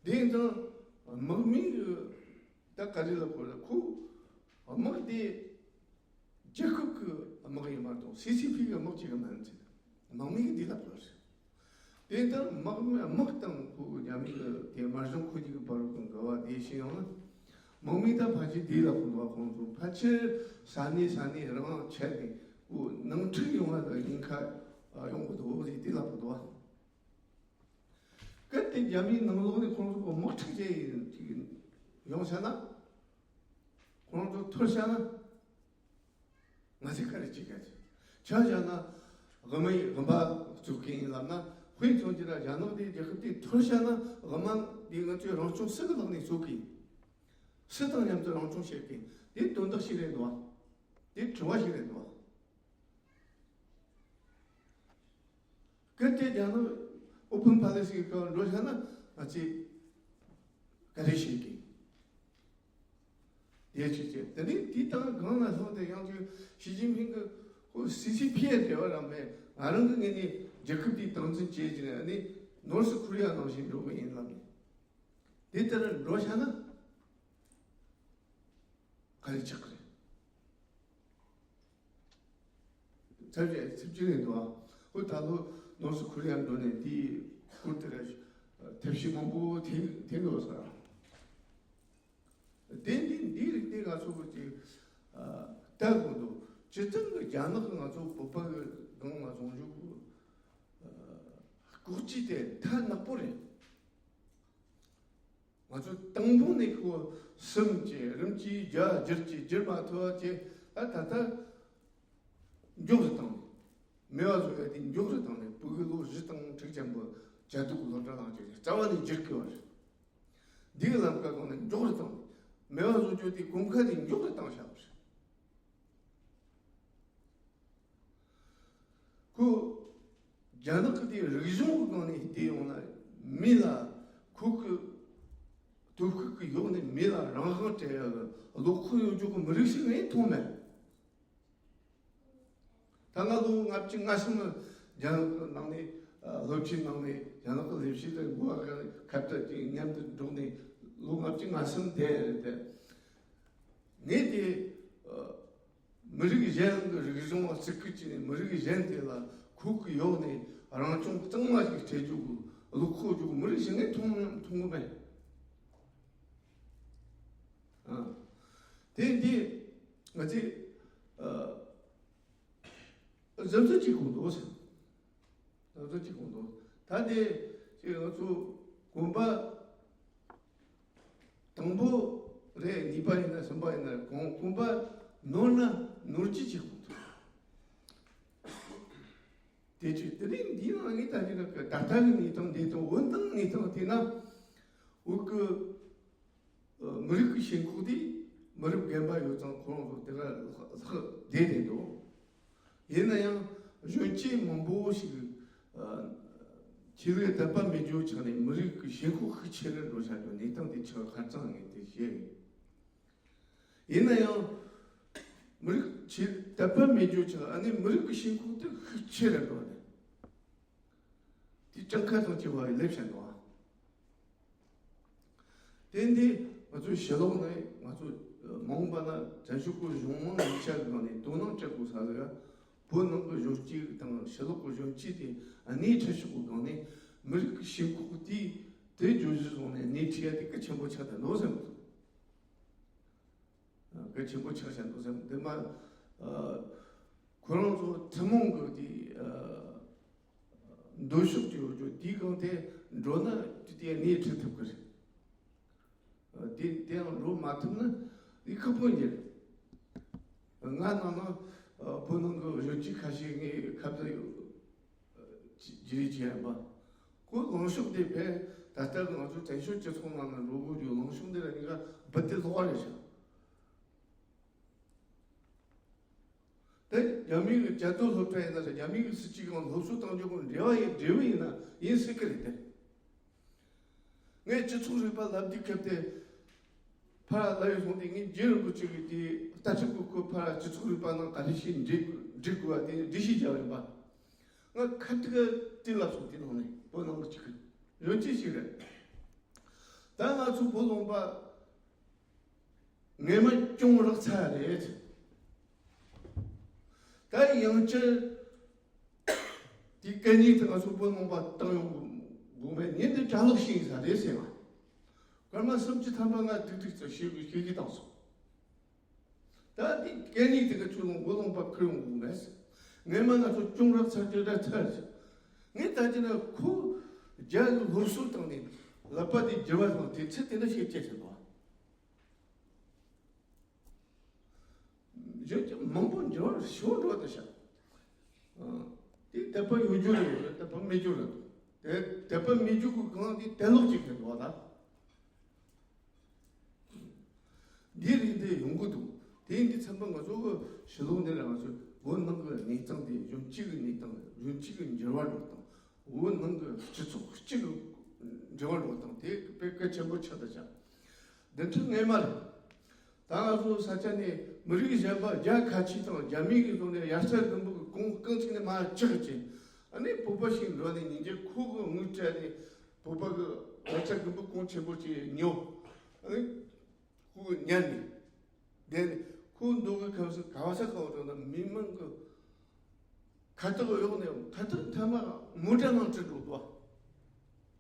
དེ་ཡིན་ཙང་དམག་མི་གི་ད་ག་རེ་ལབ་དགོས་རེད། ཁོ་དམག་དེ་རྒྱལ་ཁབ་ཀྱི་དམག་ཡིན་མ་གཏོགས་སི་སི་ཕི་གི་དམག་ཅིག་མིན་ཟེར། དམག་མི་གི་འདི་ལབ་དགོས་རེད། དེ་ལྟར་དམག་མི་དམག་དང་ཁོ་གི་རྒྱ་མི་གི་དེ་དམར་གཞུང་ཁོ་གཉིས་ཀྱི་བར་གྱི་འགལ་བ་དེ་ཤེས་ཡོང་ན། དམག་མི་དང་ཕལ་ཆེར་འདི་ལབ་དགོས་འདུག་ཁོང་ཚོ་ཕལ་ཆེར་ས་གནས་ས་གནས་རང་ཁྱེར་ནས་ཁོ་ནང་འཁྲུག་ཡོང་བ་དང་ཉེན་ཁ་ཡོང་གི་འདུག་ཟེར་དེ་ལབ་དགོས་འདུག་གལ་ཏེ་རྒྱ་མིའི་ནང་ལོགས་ནས་ཁོང་ཚོ་དམག་འཁྲུག་བྱས་ཡོང་བྱས་ན། ཁོང་ཚོ་ཐོར་བྱས་ན། ང་ཚོས་ག་རེ་བྱེད་ག་ཅིག་ཆ་བཞག་ན། དབུ་མའི་དབུ་མ་བཙུགས་མཁན་ཡིན་ལབ་ན། དཔེ་མཚོན་གྱི་ན་རྒྱ་ནག་དེ་རྒྱལ་ཁབ་དེ་ཐོར་བྱས་ན། དབུ་མ་དེ་ང་ཚོའི་རང་སྐྱོང་སུ་གི་ལག་ནས་བཙུགས་གི། སུ་དང་མཉམ་དུ་རང་སྐྱོང་བྱེད་གི། དེ་དོན་དག་ཞིག་རེད་འདུག་བ། དེ་དྲི་བ་ཞིག་རེད་འདུག་བ། གལ་ཏེ་རྒྱ་ནག་ཨོ་ཕན་ཕ་ལེ་སི་གི་སྐབས་འགྲོ་བྱས་ན་ང་ཚོས་ག་རེ་བྱེད་ཀྱི། དེ་བྱེད་ཀྱི། དེ་ནས་དེ་དང་སྒང་ལ་ལྷུང་སྟེ་ཡང་ཅིག་ཞི་ཅིན་ཕིང་གི་ཁོ་སི་སི་ཕི་ཡ་འབྲེལ་བ་རང་མེད། ང་རང་གི་ངོས་ནས་རྒྱལ་ཁབ་དེའི་སྟངས་འཛིན་བྱེད་ཀྱི་ནས་ནོར་སི་ཁོ་རི་ཡ་ནང་བཞིན་འགྲོ་གི་ཡིན་ལབ་ནས། དེ་ལྟར་འགྲོ་བྱས་ན། ག་རེ་ཆགས་ཀྱི་རེད། ཚབ་ཀྱི་ཚབ་ཀྱི་རེད་འདུག་ཨ། ཁོ་ད་ལོ་ནོར་སི་ཁོ་རི་ཡ་འགྲོ་ནས་དེའི་སྐོར་དེ་ལ་ཐབས་ཤེས་མང་པོ་འཐེན་འཐེན་འགྲོ་ཟེར། དེ་འདི་འདིའི་རིགས་དེ་ང་ཚོ་གི་ཅིག་ལྟ་དགོས་འདུག་སྤྱིར་བཏང་གི་རྒྱ་ནག་གི་ང་ཚོ་བོད་པ་གི་སྒང་ལ་བཟུང་རྒྱུ་གི་ལྐོག་ཇུས་དེ་ཐ་ནག་པོ་རེད། ང་ཚོ་དང་པོ་ནས་ཁོ་སུམ་བཅས་རིམ་གྱིས་བརྒྱ་བསྒྱུར་གྱིས་བསྒྱུར་མ་ཐུབ་པ་བཅས་ད་ད་ལྟ་མགྱོགས་སུ་བཏང་ནས། མེད་པ་བཟོ་ཡ་དེ་མགྱོགས་སུ་བཏང་ནས་ཕྲུ་གུ་ལོ་བཞི་དང་དྲུག་ཅན་པོ་བྱ་དུག་གི་སློབ་གྲྭ་ནང་བཅུག་ནས་རྩ་བ་ནས་བསྒྱུར་དགོས་པ་རེད། འདི་གི་ལམ་ཁ་སྒང་ནས་མགྱོགས་སུ་བཏང་ནས་མེད་པ་བཟོ་རྒྱུ་དེ་གོམ་ཁ་དེ་མགྱོགས་སུ་བཏང་བཞག་པ་རེད། ཁོ་རྒྱ་ནག་གི་དེ་རིག་གཞུང་གི་སྒང་ནས་བལྟས་ཡོང་ན། མི་ལ་ཁོ་གི་སྟོབས་ཤུགས་ཀྱི་འོག་ནས་མི་ལ་རང་དབང་སྤྲད་ཡ་གི་བློ་ཁོག་ཡོད་རྒྱུ་གི་མི་རིགས་ཤིག་ངས་མཐོང་མེད། ད་ང་ལོ་ལྔ་བཅུ་ང་གསུམ་རྒྱ་ནག་གི་ནང་ནས་སློབ་ཆེན་ནང་ནས་རྒྱ་ནག་གི་ལས་བྱེད་དུ་འགོ་བ་ཁ་ཁ་བྲལ་གྱིས་མཉམ་དུ་འགྲོགས་ནས་ལོ་ལྔ་བཅུ་ང་གསུམ་བསྡད་རེད་དེ། ངས་དེ་མི་རིགས་གཞན་གྱི་རིག་གཞུང་ལ་བརྩི་བཀུར་བྱས་ནས་མི་རིགས་གཞན་དེ་ལ་ཁོག་གི་འོག་ནས་རང་སྐྱོང་གཙང་མ་ཞིག་སྤྲད་རྒྱུ་གི་བློ་ཁོག་རྒྱུ་གི་མི་རིགས་ཤིག་ངས་མཐོང་མཐོང་གི་མེད། ཨ། དེ་འདི་ང་ཚོས་ཨ་གཟབ་གཟབ་བྱེད་དགོས་འདུག་ཟེར། གཟབ་གཟབ་བྱེད་དགོས་འདུག་ད་དེ་ཅིག་ང་ཚོ་གོམ་པ་དང་པོ་རེད། གཉིས་པ་ཡིན་ན་གསུམ་པ་ཡིན་ན་གོམ་གོམ་པ་ནོར་ན་ནོར་གྱིས་བྱེད་དགོས་འདུག་དེ་ཅིག་དེ་རིང་འདི་ནང་ངས་ད་ཅི་ན་ད་ལྟ་གི་གནས་སྟངས་འདི་དང་འོན་ཏང་གནས་སྟངས་དེ་ན་འུ་གི་མི་རིགས་ཀྱི་ཞེན་ཁོག་དེ་མི་རབས་རྒན་པ་ཡོད་ཙང་ཁོ་རང་ཚོ་དེ་ག་ལྷག་བསྡད་བསྡད་འདུག་ཡིན་ན་ཡང་གཞོན་སྐྱེས་མང་པོ་ཞིག་ཆོས་ལུགས་དད་པ་མེད་རྒྱུ་ཆགས་ནས་མི་རིགས་ཀྱི་ཞེན་ཁོག་ཤུགས་ཆེ་རུ་འགྲོ་བཞག་རྒྱུ་གནས་སྟངས་དེ་ཆགས་ཁ་རྩང་ངས་དེ་བཤད་ཡོད། ཡིན་ན་ཡང་མི་རིགས་ཆོས་དད་པ་མེད་རྒྱུ་ཆགས། ཨ་ནི་མི་རིགས་ཀྱི་ཞེན་ཁོག་དེ་ཤུགས་ཆེ་རུ་འགྲོ་ནས། དེ་སྤྱང་ཁ་དང་བཅས་པ་ལེབ་བཞིན་འདུག་ཨ། དེ་འདི་ང་ཚོའི་ཕྱི་ལོགས་ནས་ང་ཚོ་མ་འོངས་པ་ན་བཙན་བྱོལ་སྐོར་གཞུང་མང་ཡིག་ཆ་གི་ནང་ནས་དོ་སྣང་སྤྲད་དགོས་ས་ལ། བོད་ནང་གི་གཞོན་སྐྱེས་དང་ཕྱི་ལོགས་ཀྱི་གཞོན་སྐྱེས་དེ་སྣེ་ཁྲིད་ཕྱོགས་ཀྱི་སྒང་ནས་མི་རིགས་ཀྱི་ཞེན་ཁོག་དེ་དེ་བརྗོད་གཞི་བཟུང་ནས་སྣེ་ཁྲིད་ཡ་དེ་གལ་ཆེན་པོ་ཆགས་བསྡད་འདུག་བསམ་གི་འདུག་གལ་ཆེན་པོ་ཆགས་བཞག་འདུག་བསམ། དེ་མ་ཨ་ཁོ་རང་ཚོ་ཐུན་མོང་གི་དེ་ཨ་འདོད་ཕྱོགས་ཀྱི་ཡོད་རྒྱུ་དེའི་སྒང་དེ་འགྲོ་ན་དེ་དེ་སྣེ་ཁྲིད་ཐུབ་ཀྱི་རེད། ཨ་དེ་དེའང་འགྲོ་མ་ཐུབ་ན་དེ་ཁག་པོ་ཡིན་རེད། ང་ནང་ན་ཨ་བོད་ནང་གི་གཞོན་སྐྱེས་ཁ་ཤས་ངའི་ཁ་བརྡ་ཡོད། ཅི་ཅི་རིགས་ཅི་ཡང་མ། ཁོ་ལངས་ཕྱོགས་དེ་བས་ ད་ལྟ་ང་ཚོ་བཙན་བྱོལ་སྤྱི་ཚོགས་ནང་ན་འགྲོ་དགོས་རྒྱུ་ལངས་ཕྱོགས་འདི་ལ་ཉེན་ཁ་རྦད་དེ་ལྷག་པ་རེད་ཤག་དེ་རྒྱ་མི་གི་རྒྱལ་དོན་སློབ་གྲྭ་ཡིན་ན་རེད། རྒྱ་མི་གི་སྲིད་སྤྱི་གང་སློབ་གསོ་གཏོང་རྒྱུ་གང་འབྲེལ་བ་ཡིན་འབྲེལ་བ་ཡིན་ན་ཡིན་སྲིད་ཀྱི་རེད་དེ། ངས་སྤྱི་ཚོགས་རིག་པ་ལབ་དུས་སྐབས་དེ་ཕར་ལ་ཡོད་སོང་དེ། ངས་རྗེ་རིན་པོ་ཆེ་གི་དེ་ལྟ་ཞིབ་གི་ཁོ་ཕར་སྤྱི་ཚོགས་རིག་པ་ནང་ག་རེ་བྱས་འབྲི་འབྲི་དགོས་པ་དེ་འགྲེལ་བཤད་རྒྱག་ཡིན་པ། ང་ཁ་ཐུག་དེ་ལབ་སོང་། དེ་ནང་ནས་བོད་ནང་གི་ཅིག་གི་གཞོན་སྐྱེས་ཤིག་རེད། ད་ང་ཚོ་བོད་ལུང་པ་ངེས་མེད་གྱོང་རག་ཚར་རེད། ད་ཡང་བསྐྱར་དེ་སྐད་ཉིད་དེ་ང་ཚོ་བོད་ནང་པ་བཏང་ཡོང་དགོས་མེད། ངས་འདི་གྲྭ་ལོག་ཤིག་ཡིན་ས་རེད་ཟེར་བ། སྐར་མ་སུམ་ཅུ་ཐམ་པ་ང་ཏིག་ཏིག་ཙམ་ཤེས་ཤེས་ཀྱི་བཏང་སོང་། ད་དེ་སྐད་ཉིད་དེ་ག་ཚོད་ལོང་བོད་ལུང་པ་ཁུར་ཡོང་དགོས་མེད་ཟེར། ངས་མ་ང་ཚོ་གྱོང་རག་ཚར་གྱི་རེད་ཚར་ཟེར། ངས་ད་ཅི་ན་ཁོ་རྒྱ་ཡི་སློབ་གསོ་བཏང་ནས་ལབ་པ་དེ་བསྒྱུར་བ་དང་དེ་ཚེ་དེ་འདྲ་ཞིག་བྱས་ཟེར་བ། གཞོན་སྐྱེས་མང་པོ་འགྱུར་བ་ཤོར་འགྲོ་དེ་ཤག་དེ་དད་པ་ཡོད་རྒྱུ་རེད། དད་པ་མེད་རྒྱུ་རེད། དེ་དད་པ་མེད་རྒྱུ་གི་གང་དེ་དད་ལོག་ཅིག་རེད་འདུག་བ་ད། འདི་རིགས་འདི་ཡོང་གི་འདུག་དེ་ཡིན་དུས་ཚང་མ་ང་ཚོ་གི་ཕྱི་ལོགས་འདི་ལ་ང་ཚོ་བོད་ནང་གི་གནས་སྟངས་དེ་གཞོན་སྐྱེས་ཀྱི་གནས་སྟངས། གཞོན་སྐྱེས་ཀྱི་འགྱུར་བ་འགྲོ་སྟངས། བོད་ནང་གི་སྤྱི་ཚོགས་སྤྱི་གི་འབྲེལ་བ་འགྲོ་སྟངས་དེ་དཔེ་གལ་ཆེན་པོ་ཆགས་བསྡད་ཤག་འདི་འཕྲི་ངེས་མ་རེད། ད་ང་ཚོ་ས་ཆ་ནས་མི་རིགས་གཞན་པ་རྒྱ་ཁ་ཆེ་དང་རྒྱ་མི་གི་ཐོག་ནས་དབྱར་རྩྭ་དགུན་འབུ་གི་གོང་རྐང་གཅིག་ནས་མར་བཅག་ཅིང་། ཨ་ནི་བོད་པ་ཞིག་འགྲོ་ནས་ཉིན་རྒྱབ་ཁོ་གི་དངུལ་སྤྲད་ནས་བོད་པ་གི་དབྱར་རྩྭ་དགུན་འབུ་གོང་ཆེན་པོ་ཅིག་ཉོ། ཨ་ནི་ཁོ་གི་ཉར་ནས་བསྡད་ནས་ཁོ་འདུག་གི་སྐབས་སུ་ག་བ་ས་ག་བ་འགྲོ་ན་མི་མང་གི་ཁ་ཐུག་གཡོག་ནས་ཁ་ཐུག་ཐ་མ་ངུ་སྒྲ་ནང་ཁྲིད་འགྲོ་འདུག་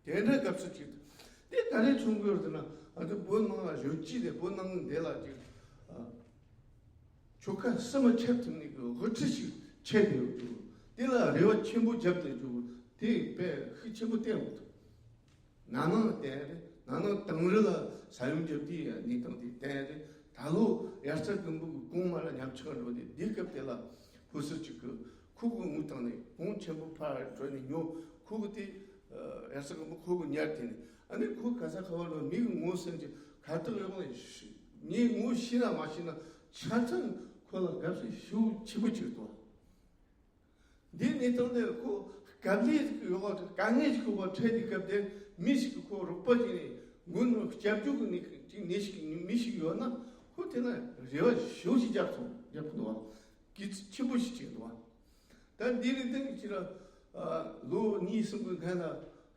དེ་འདྲ་སྐབས་སུ་ཅིག་དེ་ག་རེ་བྱུང་དགོས་ཟེར་ན། ང་ཚོ་བོད་ནང་ལ་གཞོན་སྐྱེས་དེ་བོད་ནང་འདི་ལ་ཅིག་ཆོལ་ཁ་གསུམ་མ་ཁྱབ་ཐུབ་ནས་གི་དབུ་ཁྲིད་ཞིག་ཆད་དེ་ཡོད་འདུག་དེ་ལ་རེ་བ་ཆེན་པོ་བརྒྱབ་བསྡད་འདུག་དེ་དཔེ་ཤུགས་ཆེན་པོ་བསྟན་འདུག་ན་ནིང་བསྟན་རེད། ན་ནིང་དིང་རི་ལ་ས་ཡོམ་བརྒྱབ་དུས་གནས་སྟངས་དེ་བསྟན་རེད། ད་ལོ་དབྱར་རྩྭ་དགུན་འབུ་གི་གོང་མར་ཉམས་ཆག་འགྲོ་དུས་འདི་སྐབས་དེ་ལ་ཧུ་སུར་ཅིག་གི་ཁོ་གི་དངུལ་བཏང་ནས་གོང་ཆེན་པོ་ཕར་འགྲོ་ནས་ཉོ། ཁོ་གི་དེ་དབྱར་རྩྭ་དགུན་འབུ་ཁོ་གི་ཉར་དེ་ནས། ཨ་ནི་ཁོ་ག་ས་ག་བ་ལ་མི་གི་ངོ་ཟིན་གྱི་ཁ་ཐུག་ཡོང་ནས་ངས་ངོ་ཤེས་ན་མ་ཤེས་ན་ཆ་ཚང་ཁོ་ལ་དགའ་བསུ་ཞེ་པོ་ཆེན་པོ་ཅིག་འདུག་འདི་གནས་སྟངས་དེ་ཁོ་དཀའ་ལས་ཡོད་པ་དཀའ་ངལ་ཞིག་ཡོད་པ་འཕྲད་དུས་སྐབས་དེར་མི་ཞིག་གིས་ཁོ་རོགས་པ་བྱས་ནས་མགོ་ནས་སྐྱབས་བཅོལ་གྱི་ནི་ཅིག་ནི་ཞིག་མི་ཞིག་ཡོད་ན་ཁོ་དེ་ན་རེ་བ་ཞེ་པོ་ཞིག་བརྒྱབ་སོང་། བརྒྱབ་ཀྱི་འདུག་བ། གི་ཆེན་པོ་ཞིག་བྱས་འདུག་བ། ད་འདི་རིགས་དེ་ཅི་ལ་ལོ་གཉིས་གསུམ་གྱི་སྔོན་ལ་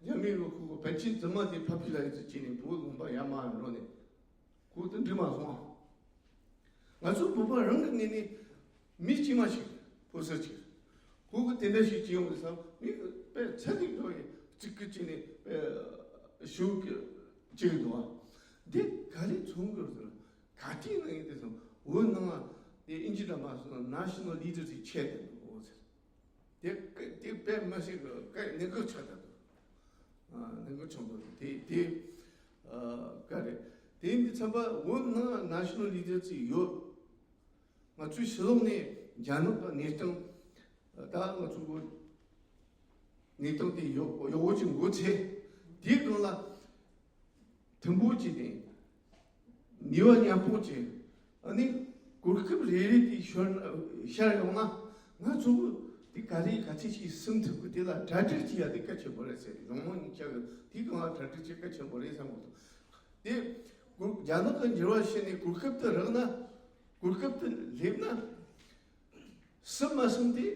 རྒྱ་མི་གི་ཁོ་གི་པཎ་ཆེན་རྫུན་མ་དེ་ཕབ་ཅི་ལ་ཡི་ཙི་བྱས་ནས་བོད་ལུང་པ་ཡར་མར་འགྲོ་ནས། ཁོ་དེ་འགྲིག་མ་སོང་ཨ། ང་ཚོ་བོད་པ་རང་གི་ངོས་ནས་མི་གཅིག་མ་ཞིག་ཕོ་གསར་ཅིག་ཁོ་གི་དེ་འདྲ་ཞིག་བྱེད་ཡོང་གི་བསམ། མི་དཔེ་ཚད་ཅིག་འགྲོ་ཡི་གཅིག་གི་བྱས་ནས་དཔེ་ཞུ་གི་བྱེད་གི་འདུག་ཨ། འདི་ག་རེ་མཚོན་གི་ཡོད་ཟེར་ན། ག་དུས་ན་ཡིན་དེ་སོང་བོད་ནང་དེ་ཨིན་ཇི་འདྲ་མ་སོང་ན་ནེ་ཤ་ནལ་ལི་ཌར་ཅིག་ཆད་དེ་འདུག་ཟེར། དེ་དེ་དཔེ་མི་སྲིད་གི་དཀའ་ནི་གི་ཆགས་ད་འདུག་ཨ་ནི་གི་ཆགས་འདུག་དེ་དེ་ཨ་ག་རེ། དེ་འདི་ཚན་པ་བོད་ནང་ནེ་ཤ་ནལ་ལི་ཌར་ཅིག་ཡོད། ང་ཚོའི་ཕྱི་ལོགས་ནས་རྒྱ་ནག་གི་གནས་སྟངས་ད་ང་ཚོ་གི་གནས་སྟངས་དེ་ཡོ་ཡོ་བོ་ཅིག་འགོ་ཚེ་དེའི་སྒང་ལ་མཐུན་པོ་བྱས་ནས་ནུས་པ་མཉམ་སྤུངས་བྱས། ཨ་ནི་གོ་སྐབས་རེ་རེ་དེ་ཤོར་ན་ཤར་ཡོང་ན་ང་ཚོ་གི་དེ་ག་རེ་ག་ཚད་ཅིག་སེམས་ཐུབ་གི་དེ་ལ་གྲ་སྒྲིག་བྱེད་ཡ་དེ་གལ་ཆེན་པོ་རེད་ཟེར། གཞུང་མང་གཉིས་ཆ་གི་དེའི་སྒང་ལ་གྲ་སྒྲིག་བྱེད་གལ་ཆེན་པོ་རེད་བསམ་གི་འདུག་དེ་གོ་རྒྱ་ནག་གི་འགྱུར་བ་ཕྱིན་ནས་གོ་སྐབས་དེ་རག་ན་གོ་སྐབས་དེ་སླེབས་ན། སུ་མ་སུ་དེ་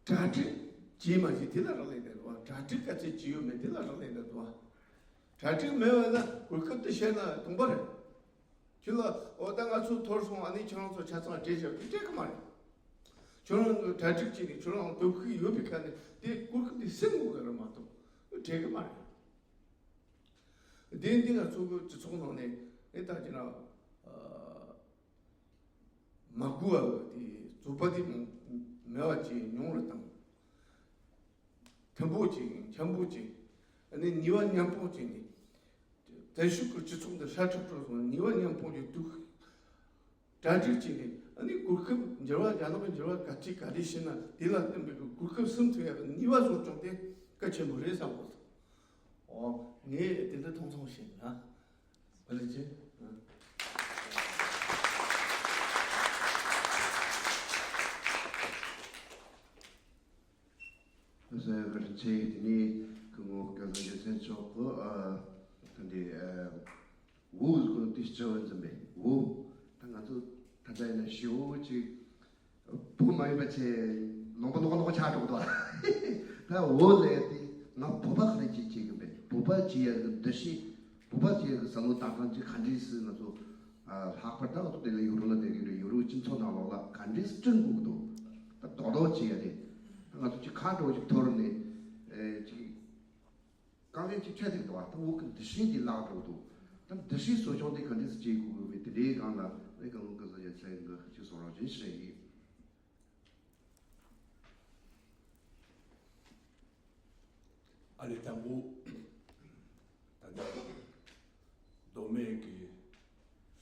གྲ་སྒྲིག་བྱས་མ་བྱས་དེ་ལ་རག་ལས་ནས་འདུག་བ། གྲ་སྒྲིག་ག་ཚད་བྱས་ཡོད་མེད་དེ་ལ་རག་ལས་ནས་འདུག་བ། གྲ་སྒྲིག་མེད་པ་ན་གོ་སྐབས་དེ་ཤར་ན་དུང་པ་རེད། ཁྱོད་ལ་འོ་ད་ང་ཚོ་འཐོར་སོང་། ཨ་ནི་ཁྱོད་རང་ཚོ་ཆ་ཚང་སྤྲད་བཞག་དེ་སྤྲད་གི་མ་རེད། ཁྱོད་རང་གི་གྲ་སྒྲིག་བྱས་ནས་ཁྱོད་རང་སྟོབས་ཤུགས་ཡོད་པའི་ཁ་ནས་དེ་གོ་སྐབས་དེ་སེམས་འགུག་གི་རེད་མ་གཏོགས་སྤྲད་གི་མ་རེད། དེ་འདི་ང་ཚོ་གི་སྤྱི་ཚོགས་ནང་ནས་ཨེ་ད་ཅི་ན། མ་དགོས་པ་དེ་རྩོད་པ་དེ་མེད་པ་བྱས་ཉུང་རུ་བཏང་། མཐུན་པོ་བྱས་འཆམ་པོ་བྱས། ཨ་ནི་ནུས་པ་མཉམ་སྤུངས་བྱས་ནས། བཙན་བྱོལ་གྱི་སྤྱི་ཚོགས་འདི་ཧྲ་ཁྲ་ཁྲ་སོང་། ནུས་པ་མཉམ་སྤུངས་ཀྱི་འདུག་གྲ་སྒྲིག་བྱས་ནས། ཨ་ནི་གོ་སྐབས་འགྱུར་བ་རྒྱ་ནག་གི་འགྱུར་བ་ག་ཚད་ག་རེ་ཕྱིན་ན་དེ་ལ་བསྟུན་པའི་གོ་སྐབས་སེམས་ཐུབ་ཡག་གི་ནུས་པ་བཟོ་སྐྱོང་དེ་གལ་ཆེན་པོ་རེད་བསམ་གོ་སོང་། ཨོ། ངས་དེ་འདྲ་མཐོང་ཆུང་བྱས་ན། ཨ་ལེ་ཅི། ཨ། ཟེར་གར་ཆེ་དེ་ནི་སྐུ་ངོ་སྐལ་བཟང་རྒྱལ་མཚན་མཆོག་གི་ཨ། ད་འདི་ཨ། འུ་ཟེར་གོ་ནོ་དེ་སྤྱི་བོ་འཛིན་པས་འུ། ད་ང་ཚོ་ད་ལྟ་ཡིན་ན་ཞེ་པོ་ཅིག་བོད་མ་ཡིན་པ་ཆེ་ལུང་པ་ལོག་ལོག་ཆགས་འགྲོ་གི་འདུག་ད་འུ་ལས་དེ་ང་བོད་པ་ག་རེ་ཅིག་བྱེད་ཀྱི་ཡིན་པས། བོད་པ་བྱེད་ཡ་གི་འདུ་ཤེས། བོད་པ་བྱེད་ཡ་གི་བསམ་བློ་གཏོང་སྟངས་ཅིག་ག་འདྲས་སེ་ང་ཚོ་ཨ། ལྷག་པར་ད་ང་ཚོ་དེ་ལ་ཡུ་རོབ་ལ་བསྡད་ཀྱི་རེད། ཡུ་རོབ་སྤྱི་ཚོགས་ནང་ལོགས་ལ་ག་འདྲས་སེ་བསྐྲུན་དགོས་ཀྱི་འདུག་ད་རྡོག་རྡོག་བྱེད་ཡ་རེད། ད་ང་ཚོ་ཅིག་ཁ་འགྲོ་ཅིག་འཐོར་ནས་ཨེ་ཅིག་དཀའ་ངལ་ཅིག་འཕྲད་ཐུབ་འདུག་བ། ད་འུ་གི་འདུ་ཤེས་འདི་བརླག་འགྲོ་འདུག་ད་འདུ་ཤེས་གསོ་སྐྱོང་འདི་ག་འདྲས་སེ་བྱེད་དགོས་ཀྱི་མེད་དེ་འདྲའི་སྒང་ལ་ཨེ་སྐུ་ངོ་སྐལ་བཟང་རྒྱལ་མཚན་གྱིས་ཅིག་གསུང་རོགས་བྱེད་ཞུ་ཡ་ཡིན། ཨ་ལེ། དང་པོ་ད་ལྟ་མདོ་སྨད་ཀྱི་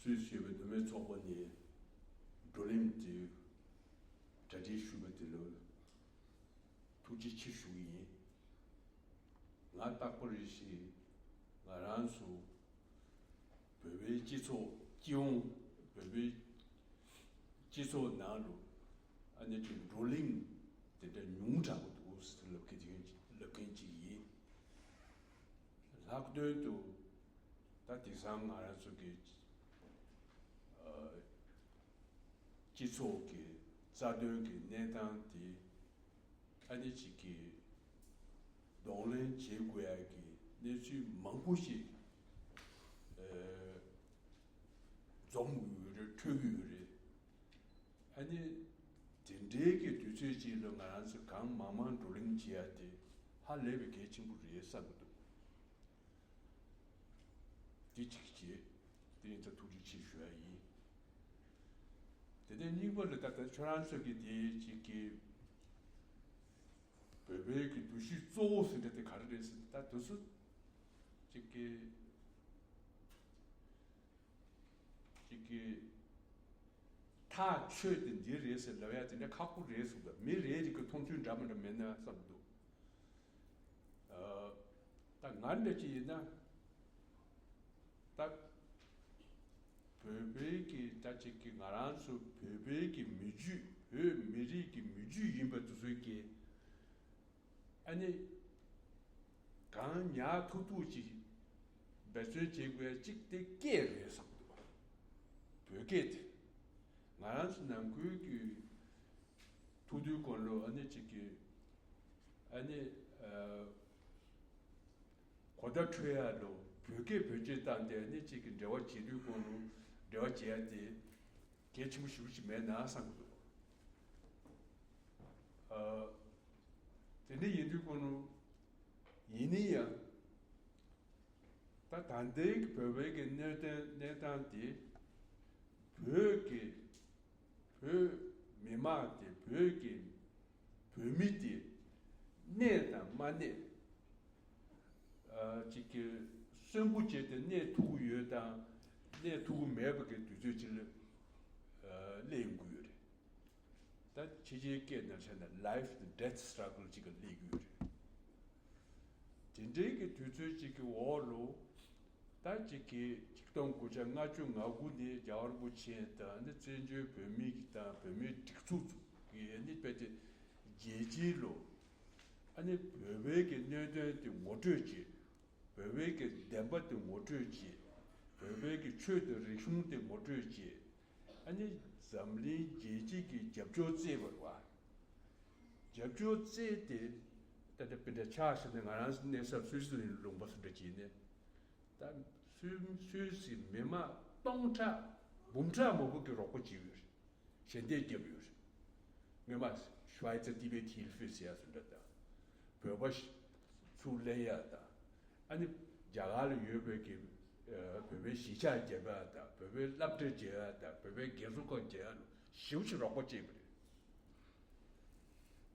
སུད་སི་ཞེས་པའི་མདོ་སྨད་ཚོགས་པ་ནས་བགྲོ་གླེང་དེ་གྲ་སྒྲིག་ཞུས་པ་དེ་ལ་ཐུགས་རྗེ་ཆེ་ཞུ་གི་ཡིན། ང་རྟག་པར་རེ་ཞིག་ང་རང་ཚོ་བོད་པའི་སྤྱི་ཚོགས་སྤྱི་ཡོངས་བོད་པའི་སྤྱི་ཚོགས་ནང་ལ་ཨ་ནི་ཅིག་བགྲོ་གླེང་དེ་འདྲ་ཉུང་དྲགས་པོ་འདུག་ཟེར་ལབ་མཁན་ཅིག་ལབ་མཁན་ཅིག་ཡིན། ལྷག་དོན་དུ་ད་དེང་སང་ང་རང་ཚོ་གི་ཨ། སྤྱི་ཚོགས་ཀྱི་རྩ་དོན་གྱི་གནས་སྟངས་དེ་ཨ་ནི་ཅིག་གི་གདོང་ལེན་བྱེད་དགོས་ཡ་གི་གནས་ཚུལ་མང་པོ་ཞིག་ཨ། འཛོམས་ཡོད་རེད། འཕྲོད་ཀྱི་ཡོད་རེད། ཨ་ནི་དེ་འདྲའི་གི་དུས་ཚོད་ཅིག་ལ་ང་རང་ཚོ་གང་མང་མང་བགྲོ་གླེང་བྱེད་ཡ་དེ་ཧ་ལས་པའི་གལ་ཆེན་པོ་རེད་བསམ་གྱི་འདུག་དེ་གཅིག་བྱས། དེ་ཡིན་ཙང་ཐུགས་རྗེ་ཆེ་ཞུ་ཡ་ཡིན། དེ་ནས་གཉིས་པ་ལ་ད་ལྟ་ཁྱོད་རང་ཚོ་གི་དེ་གཅིག་གི་བོད་པའི་གི་འདུ་ཤེས་གཙོ་བོ་ཟེར་འདྲ་དེ་ག་རེ་རེད་ཟེར། ད་དུས་སུ་གཅིག་གི་གཅིག་གི་ཐག་ཆོད་དེ་འདི་རེད་ཟེར་ལབ་ཡ་དེ་འདྲ་ཁག་པོ་རེད་གསུངས། ད་མི་རེ་རེ་གི་མཐོང་ཚུལ་འདྲ་མི་འདྲ་མེད་ན་བསམ་འདུག་ད་ང་འདྲ་ཅིག་ཡིན་ན་ད་བོད་པའི་གི་ད་ཅིག་གི་ང་རང་ཚོ་བོད་པའི་གི་མི་རྒྱུད། བོད་མི་རིགས་ཀྱི་མི་རྒྱུད་ཡིན་པ་དེ་ཚོའི་གི་ཨ་ནི་གང་ཉག་ཐུག་ཐུག་ཅིག་འབད་བརྩོན་བྱེད་དགོས་ཅིག་དེ་སྐད་རེད་བསམ་འདུག་བོད་སྐད་དེ་ང་རང་ཚོ་ནང་ཁུལ་གྱི་ཐུག་དུས་གོང་ལོ་ཨ་ནི་ཅིག་གི་ཨ་ནི་ཨ། གོ་བརྡ་འཕྲོད་ཡ་ལོ་བོད་སྐད་བེད་སྤྱོད་བཏང་སྟེ་ནི་གཅིག་གི་འབྲེལ་བ་བྱེད་དུས་གོང་ལོ་འབྲེལ་བ་བྱེད་ཡ་དེ་གལ་ཆེན་པོ་ཞེ་པོ་ཅིག་མེད་ན་བསམ་གི་འདུག་ཨ། དེ་འདྲ་ཡིན་དུས་གོང་ལོ་ཡིན་ནི་ཡང་ད་ད་ལྟའི་གི་བོད་པའི་གི་གནད་དོན་གནས་སྟངས་དེ་བོད་ཀྱི་བོད་མི་མང་དེ་བོད་ཀྱི་བོད་མི་དེ་གནས་དང་མ་གནས། ཨ། ཅིག་གི་གསོན་པོ་བྱས་ཏེ་གནས་ཐུབ་ཀྱི་ཡོད་དང་གནས་ཐུབ་ཀྱི་མེད་པ་གི་དུས་ཚོད་ཅིག་ལ་ཨ། སླེབས་ཡོང་གི་ཡོད་རེད། ད་ཕྱི་རྒྱལ་སྐད་ནང་བཤད་ན་life and death struggle ཅིག་ག་སླེབས་ཀྱི་ཡོད་རེད། དེ་འདྲའི་གི་དུས་ཚོད་ཅིག་གི་འོག་ལ་ད་ཅིག་གི་ཆིག་སྟོང་དགུ་བརྒྱ་ལྔ་བཅུ་ང་དགུ་ནས་རྒྱལ་བ་རིན་པོ་ཆེ་དང་ནི་བཙན་བྱོལ་བོད་མི་གི་དང་བོད་མིའི་སྒྲིག་འཛུགས་ཀྱི་ནི་དཔེ་དེ་རྒྱལ་སྤྱི་ལོ། ཨ་ནི་བོད་པའི་གི་གནད་དོན་དེ་ངོ་སྤྲོད་བྱེད། བོད་པའི་གི་བདེན་པ་དེ་ངོ་སྤྲོད་བྱེད། བོད་པའི་གི་ཆོས་དང་རིག་གཞུང་དེ་ངོ་སྤྲོད་བྱེད། ཨ་ནི་འཛམ་གླིང་རྒྱལ་སྤྱི་གི་རྒྱབ་སྐྱོར་བཙལ་བ་རེད་བ། རྒྱབ་སྐྱོར་བཙལ་ཏེ་ད་ལྟ་དཔེ་འདྲ་ཆགས་ཤིག་ནས་ང་རང་གནས་ས་སུད་སི་ལུང་པ་སུ་འདྲ་བྱས་ནས་ད་སུད་སུད་སི་མི་མང་སྟོང་ཕྲག་འབུམ་ཕྲག་མང་པོ་གི་རོགས་པ་བྱས་ཡོད་རེད། ཞལ་འདེབས་བརྒྱབ་ཡོད་རེད། སྔོན་མ་Schweizer Tibet Hilfe ཟེར་ཡ་སུ་འདྲ་དང་། བོད་པ་ཚུར་ལེན་ཡ་དང་། ཨ་ནི་རྒྱ་གར་ལ་ཡོད་པའི་གི་བོད་པའི་གཞིས་ཆགས་རྒྱབ་ཡ་དང་། བོད་པའི་སློབ་གྲྭ་རྒྱག་ཡ་དང་། བོད་པའི་རྒས་གསོ་ཁང་རྒྱག་ཡ་ལ་ཞེ་པོ་ཅིག་རོགས་པ་བྱས་པ་རེད།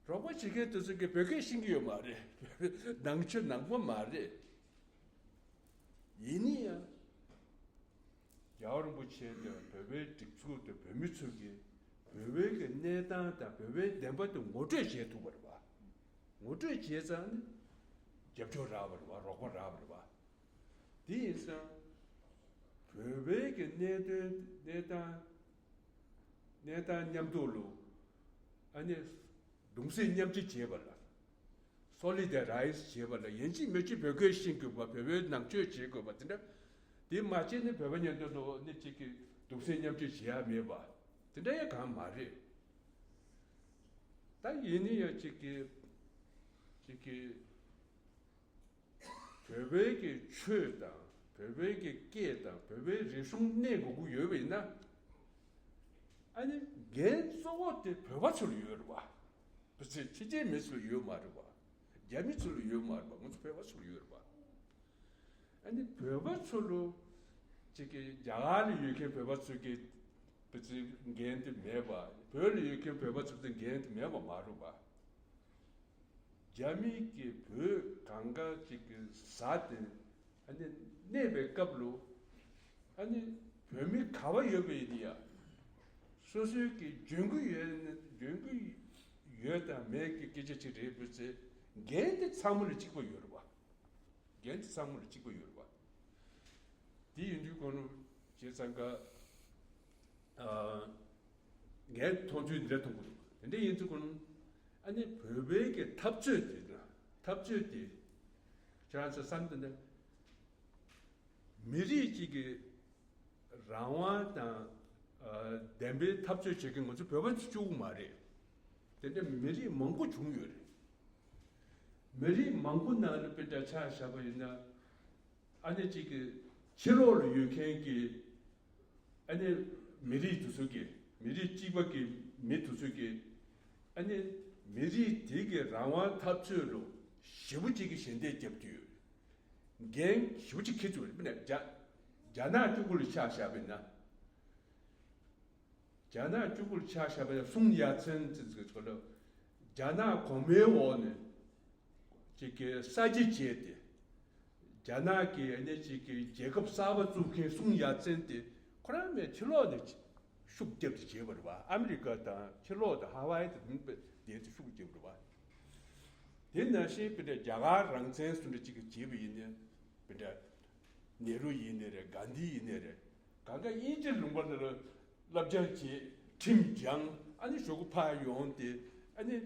རོགས་པ་བྱེད་མཁན་དེ་ཚོ་གིས་བོད་སྐད་ཤེས་ཀྱི་ཡོད་མ་རེད། ནང་ཆོས་ནང་པ་མ་རེད། ཡིན་ན་ཡང་། རྒྱལ་བ་རིན་པོ་ཆེ་དང་བོད་པའི་སྒྲིག་འཛུགས་དང་བོད་མི་ཚོ་གིས་བོད་པའི་གི་གནས་སྟངས་དང་བོད་པའི་བདེན་པ་དེ་ངོ་སྤྲོད་བྱེད་ཐུབ་པ་རེད་བ། ངོ་སྤྲོད་བྱས་ཙང་ནི་ རྒྱབ་སྐྱོར་རག་པ་རེད་བ། རོགས་པ་རག་པ་རེད་བ། དེ་ཡིན་ཙང་བོད་པའི་གི་གནད་དོན་གནས་སྟངས་གནས་སྟངས་མཉམ་དུ་ལུ་ཨ་ནི་གདུང་སེམས་མཉམ་སྐྱེད་བྱེད་པ་ལ། སོ་ལི་ཌ་རའི་ཛི་བྱེད་པ་ལ་ཡིན་གཅིག་མིན་གཅིག་བོད་སྐད་ཤེས་དགོས་པ། བོད་པའི་ནང་ཆོས་བྱེད་དགོས་པ་དེ་འདྲ། དེ་མ་བྱས་ནས་བོད་པ་མཉམ་དུ་ལུ་ནི་གཅིག་གི་གདུང་སེམས་མཉམ་སྐྱེད་བྱེད་ཡ་མེད་པ་དེ་འདྲ་ཡང་གང་མ་རེད། ད་ཡིན་ནི་ཡང་གཅིག་གི་གཅིག་གི་བོད་པའི་གི་ཆོས་དང་བོད་པའི་གི་སྐད་དང་བོད་པའི་རིག་གཞུང་གནས་དགོས་ཀྱི་ཡོད་པ་ཡིན་ན། ཨ་ནི་འགན་གཙོ་བོ་དེ་བོད་པ་ཚོ་ལ་ཡོད་རེད་བ། བོད་ཚོའི་ཕྱི་རྒྱལ་མི་ཚོ་ལ་ཡོད་མ་རེད་བ། རྒྱ་མི་ཚོ་ལ་ཡོད་མ་རེད་བ། ང་ཚོ་བོད་པ་ཚོ་ལ་ཡོད་རེད་བ། ཨ་ནི་བོད་པ་ཚོ་ལ་ཅིག་གི་རྒྱ་གར་ལ་ཡོད་མཁན་བོད་པ་ཚོ་གི་བོད་ཚོའི་འགན་དེ་མེད་པ། བོད་ལ་ཡོད་མཁན་བོད་པ་ཚོ་གི་འགན་དེ་མེད་པ་མ་རེད་བ། རྒྱ་མི་གིས་བོད་གང་ག་ཅིག་གི་ཟ་སྟེ་ཨ་ནི་གནས་པའི་སྐབས་ལུ་ཨ་ནི་བོད་མི་ག་བ་ཡོད་པ་ཡིན་ཡ། སོ་སོའི་གི་འཇོན་གི་ཡོད་ན་འཇོན་གི་ཡོད་དང་མེད་ཀྱི་སྐད་ཆ་ཅིག་རེད། བོད་ཚོའི་འགན་དེ་ཚང་མ་ལ་གཅིག་པ་ཡོད་རེད་བ། འགན་དེ་ཚང་མ་ལ་གཅིག་པ་ཡོད་རེད་བ། དེ་ཡིན་དུས་ཁོ་རང་བྱས་ཙང་ཀ་ཨ་ངས་མཐོང་ཚུལ་འདི་འདྲ་མཐོང་གི་འདུག་དེ་འདྲ་ཡིན་དུས་ཁོ་རང་ཨ་ནི་བོད་པའི་གི་འཐབ་རྩོད་དེ་ན་འཐབ་རྩོད་དེ་ཁྱེད་རང་ཚོ་བསམ་དུས་ན་མི་རིགས་གཅིག་གི་རང་དབང་དང་ཨ་བདེན་པའི་འཐབ་རྩོད་བྱེད་མཁན་ང་ཚོ་བོད་པ་ཚོ་གཅིག་པུ་མ་རེད། དེ་འདྲ་མི་རིགས་མང་པོ་བྱུང་ཡོད་རེད། མི་རིགས་མང་པོ་ནང་ལ་དཔེ་འདྲ་ཆ་བཞག་པ་ཡིན་ན། ཨ་ནི་གཅིག་གི་ཕྱི་ལོགས་ལ་ཡོད་མཁན་གྱི་ཨ་ནི་མི་རིགས་དེ་ཚོ་གི་མི་རིགས་གཅིག་པ་གི་མི་དེ་ཚོ་གི་ཨ་ནི་མི་རིགས་དེ་གི་རང་དབང་འཐབ་རྩོད་ལ་ཞེ་པོ་ཅིག་གི་ཞལ་འདེབས་བརྒྱབ་ཀྱི་ཡོད། འགན་ཞེ་པོ་ཅིག་འཁྱེར་ཚུལ་རེད། དཔེར་ན་རྒྱ་རྒྱ་ནག་གཅིག་པུ་ལ་ཆ་བཞག་པ་ཡིན་ན། རྒྱ་ནག་གཅིག་པུར་ཆ་བཞག་པའི་སུང་ཡ་ཚན་ཟེར་ཚུལ་ལ། རྒྱ་ནག་གོང་མའི་འོག་ནས་ཅིག་གི་གསར་བརྗེ་བྱས་ཏེ། རྒྱ་ནག་གི་ཨ་ནི་ཅིག་གི་རྒྱལ་ཁབ་གསར་པ་བཙུགས་མཁན་སུང་ཡ་ཚན་དེ་ཁོ་རང་མའི་ཕྱི་ལོགས་ནས་ཤུགས་རྒྱབ་སྟེ་བྱས་པ་རེད་བ། ཨ་མི་རི་ཀ་དང་ཕྱི་ལོགས་དང་ཧ་ཝའི་དང་དེ་ཚོ་ཤུགས་རྒྱབ་རེད་བ། དེ་ནང་བཞིན་དཔེར་ན་རྒྱ་གར་རང་བཙན་སུ་འདྲ་ཅིག་གིས་བྱས་པ་ཡིན་ན། དཔེར་ན་ནེ་རུ་ཡིན་ནའི་རེད། གྷན་དྷི་ཡིན་ནའི་རེད། གང་ག་དབྱིན་ཇི་ལུང་པ་ལ་བསླབ་སྦྱང་བྱས། ཁྲིམས་སྦྱངས། ཨ་ནི་གཞུག་གུ་ཕར་ཡོང་སྟེ་ཨ་ནི་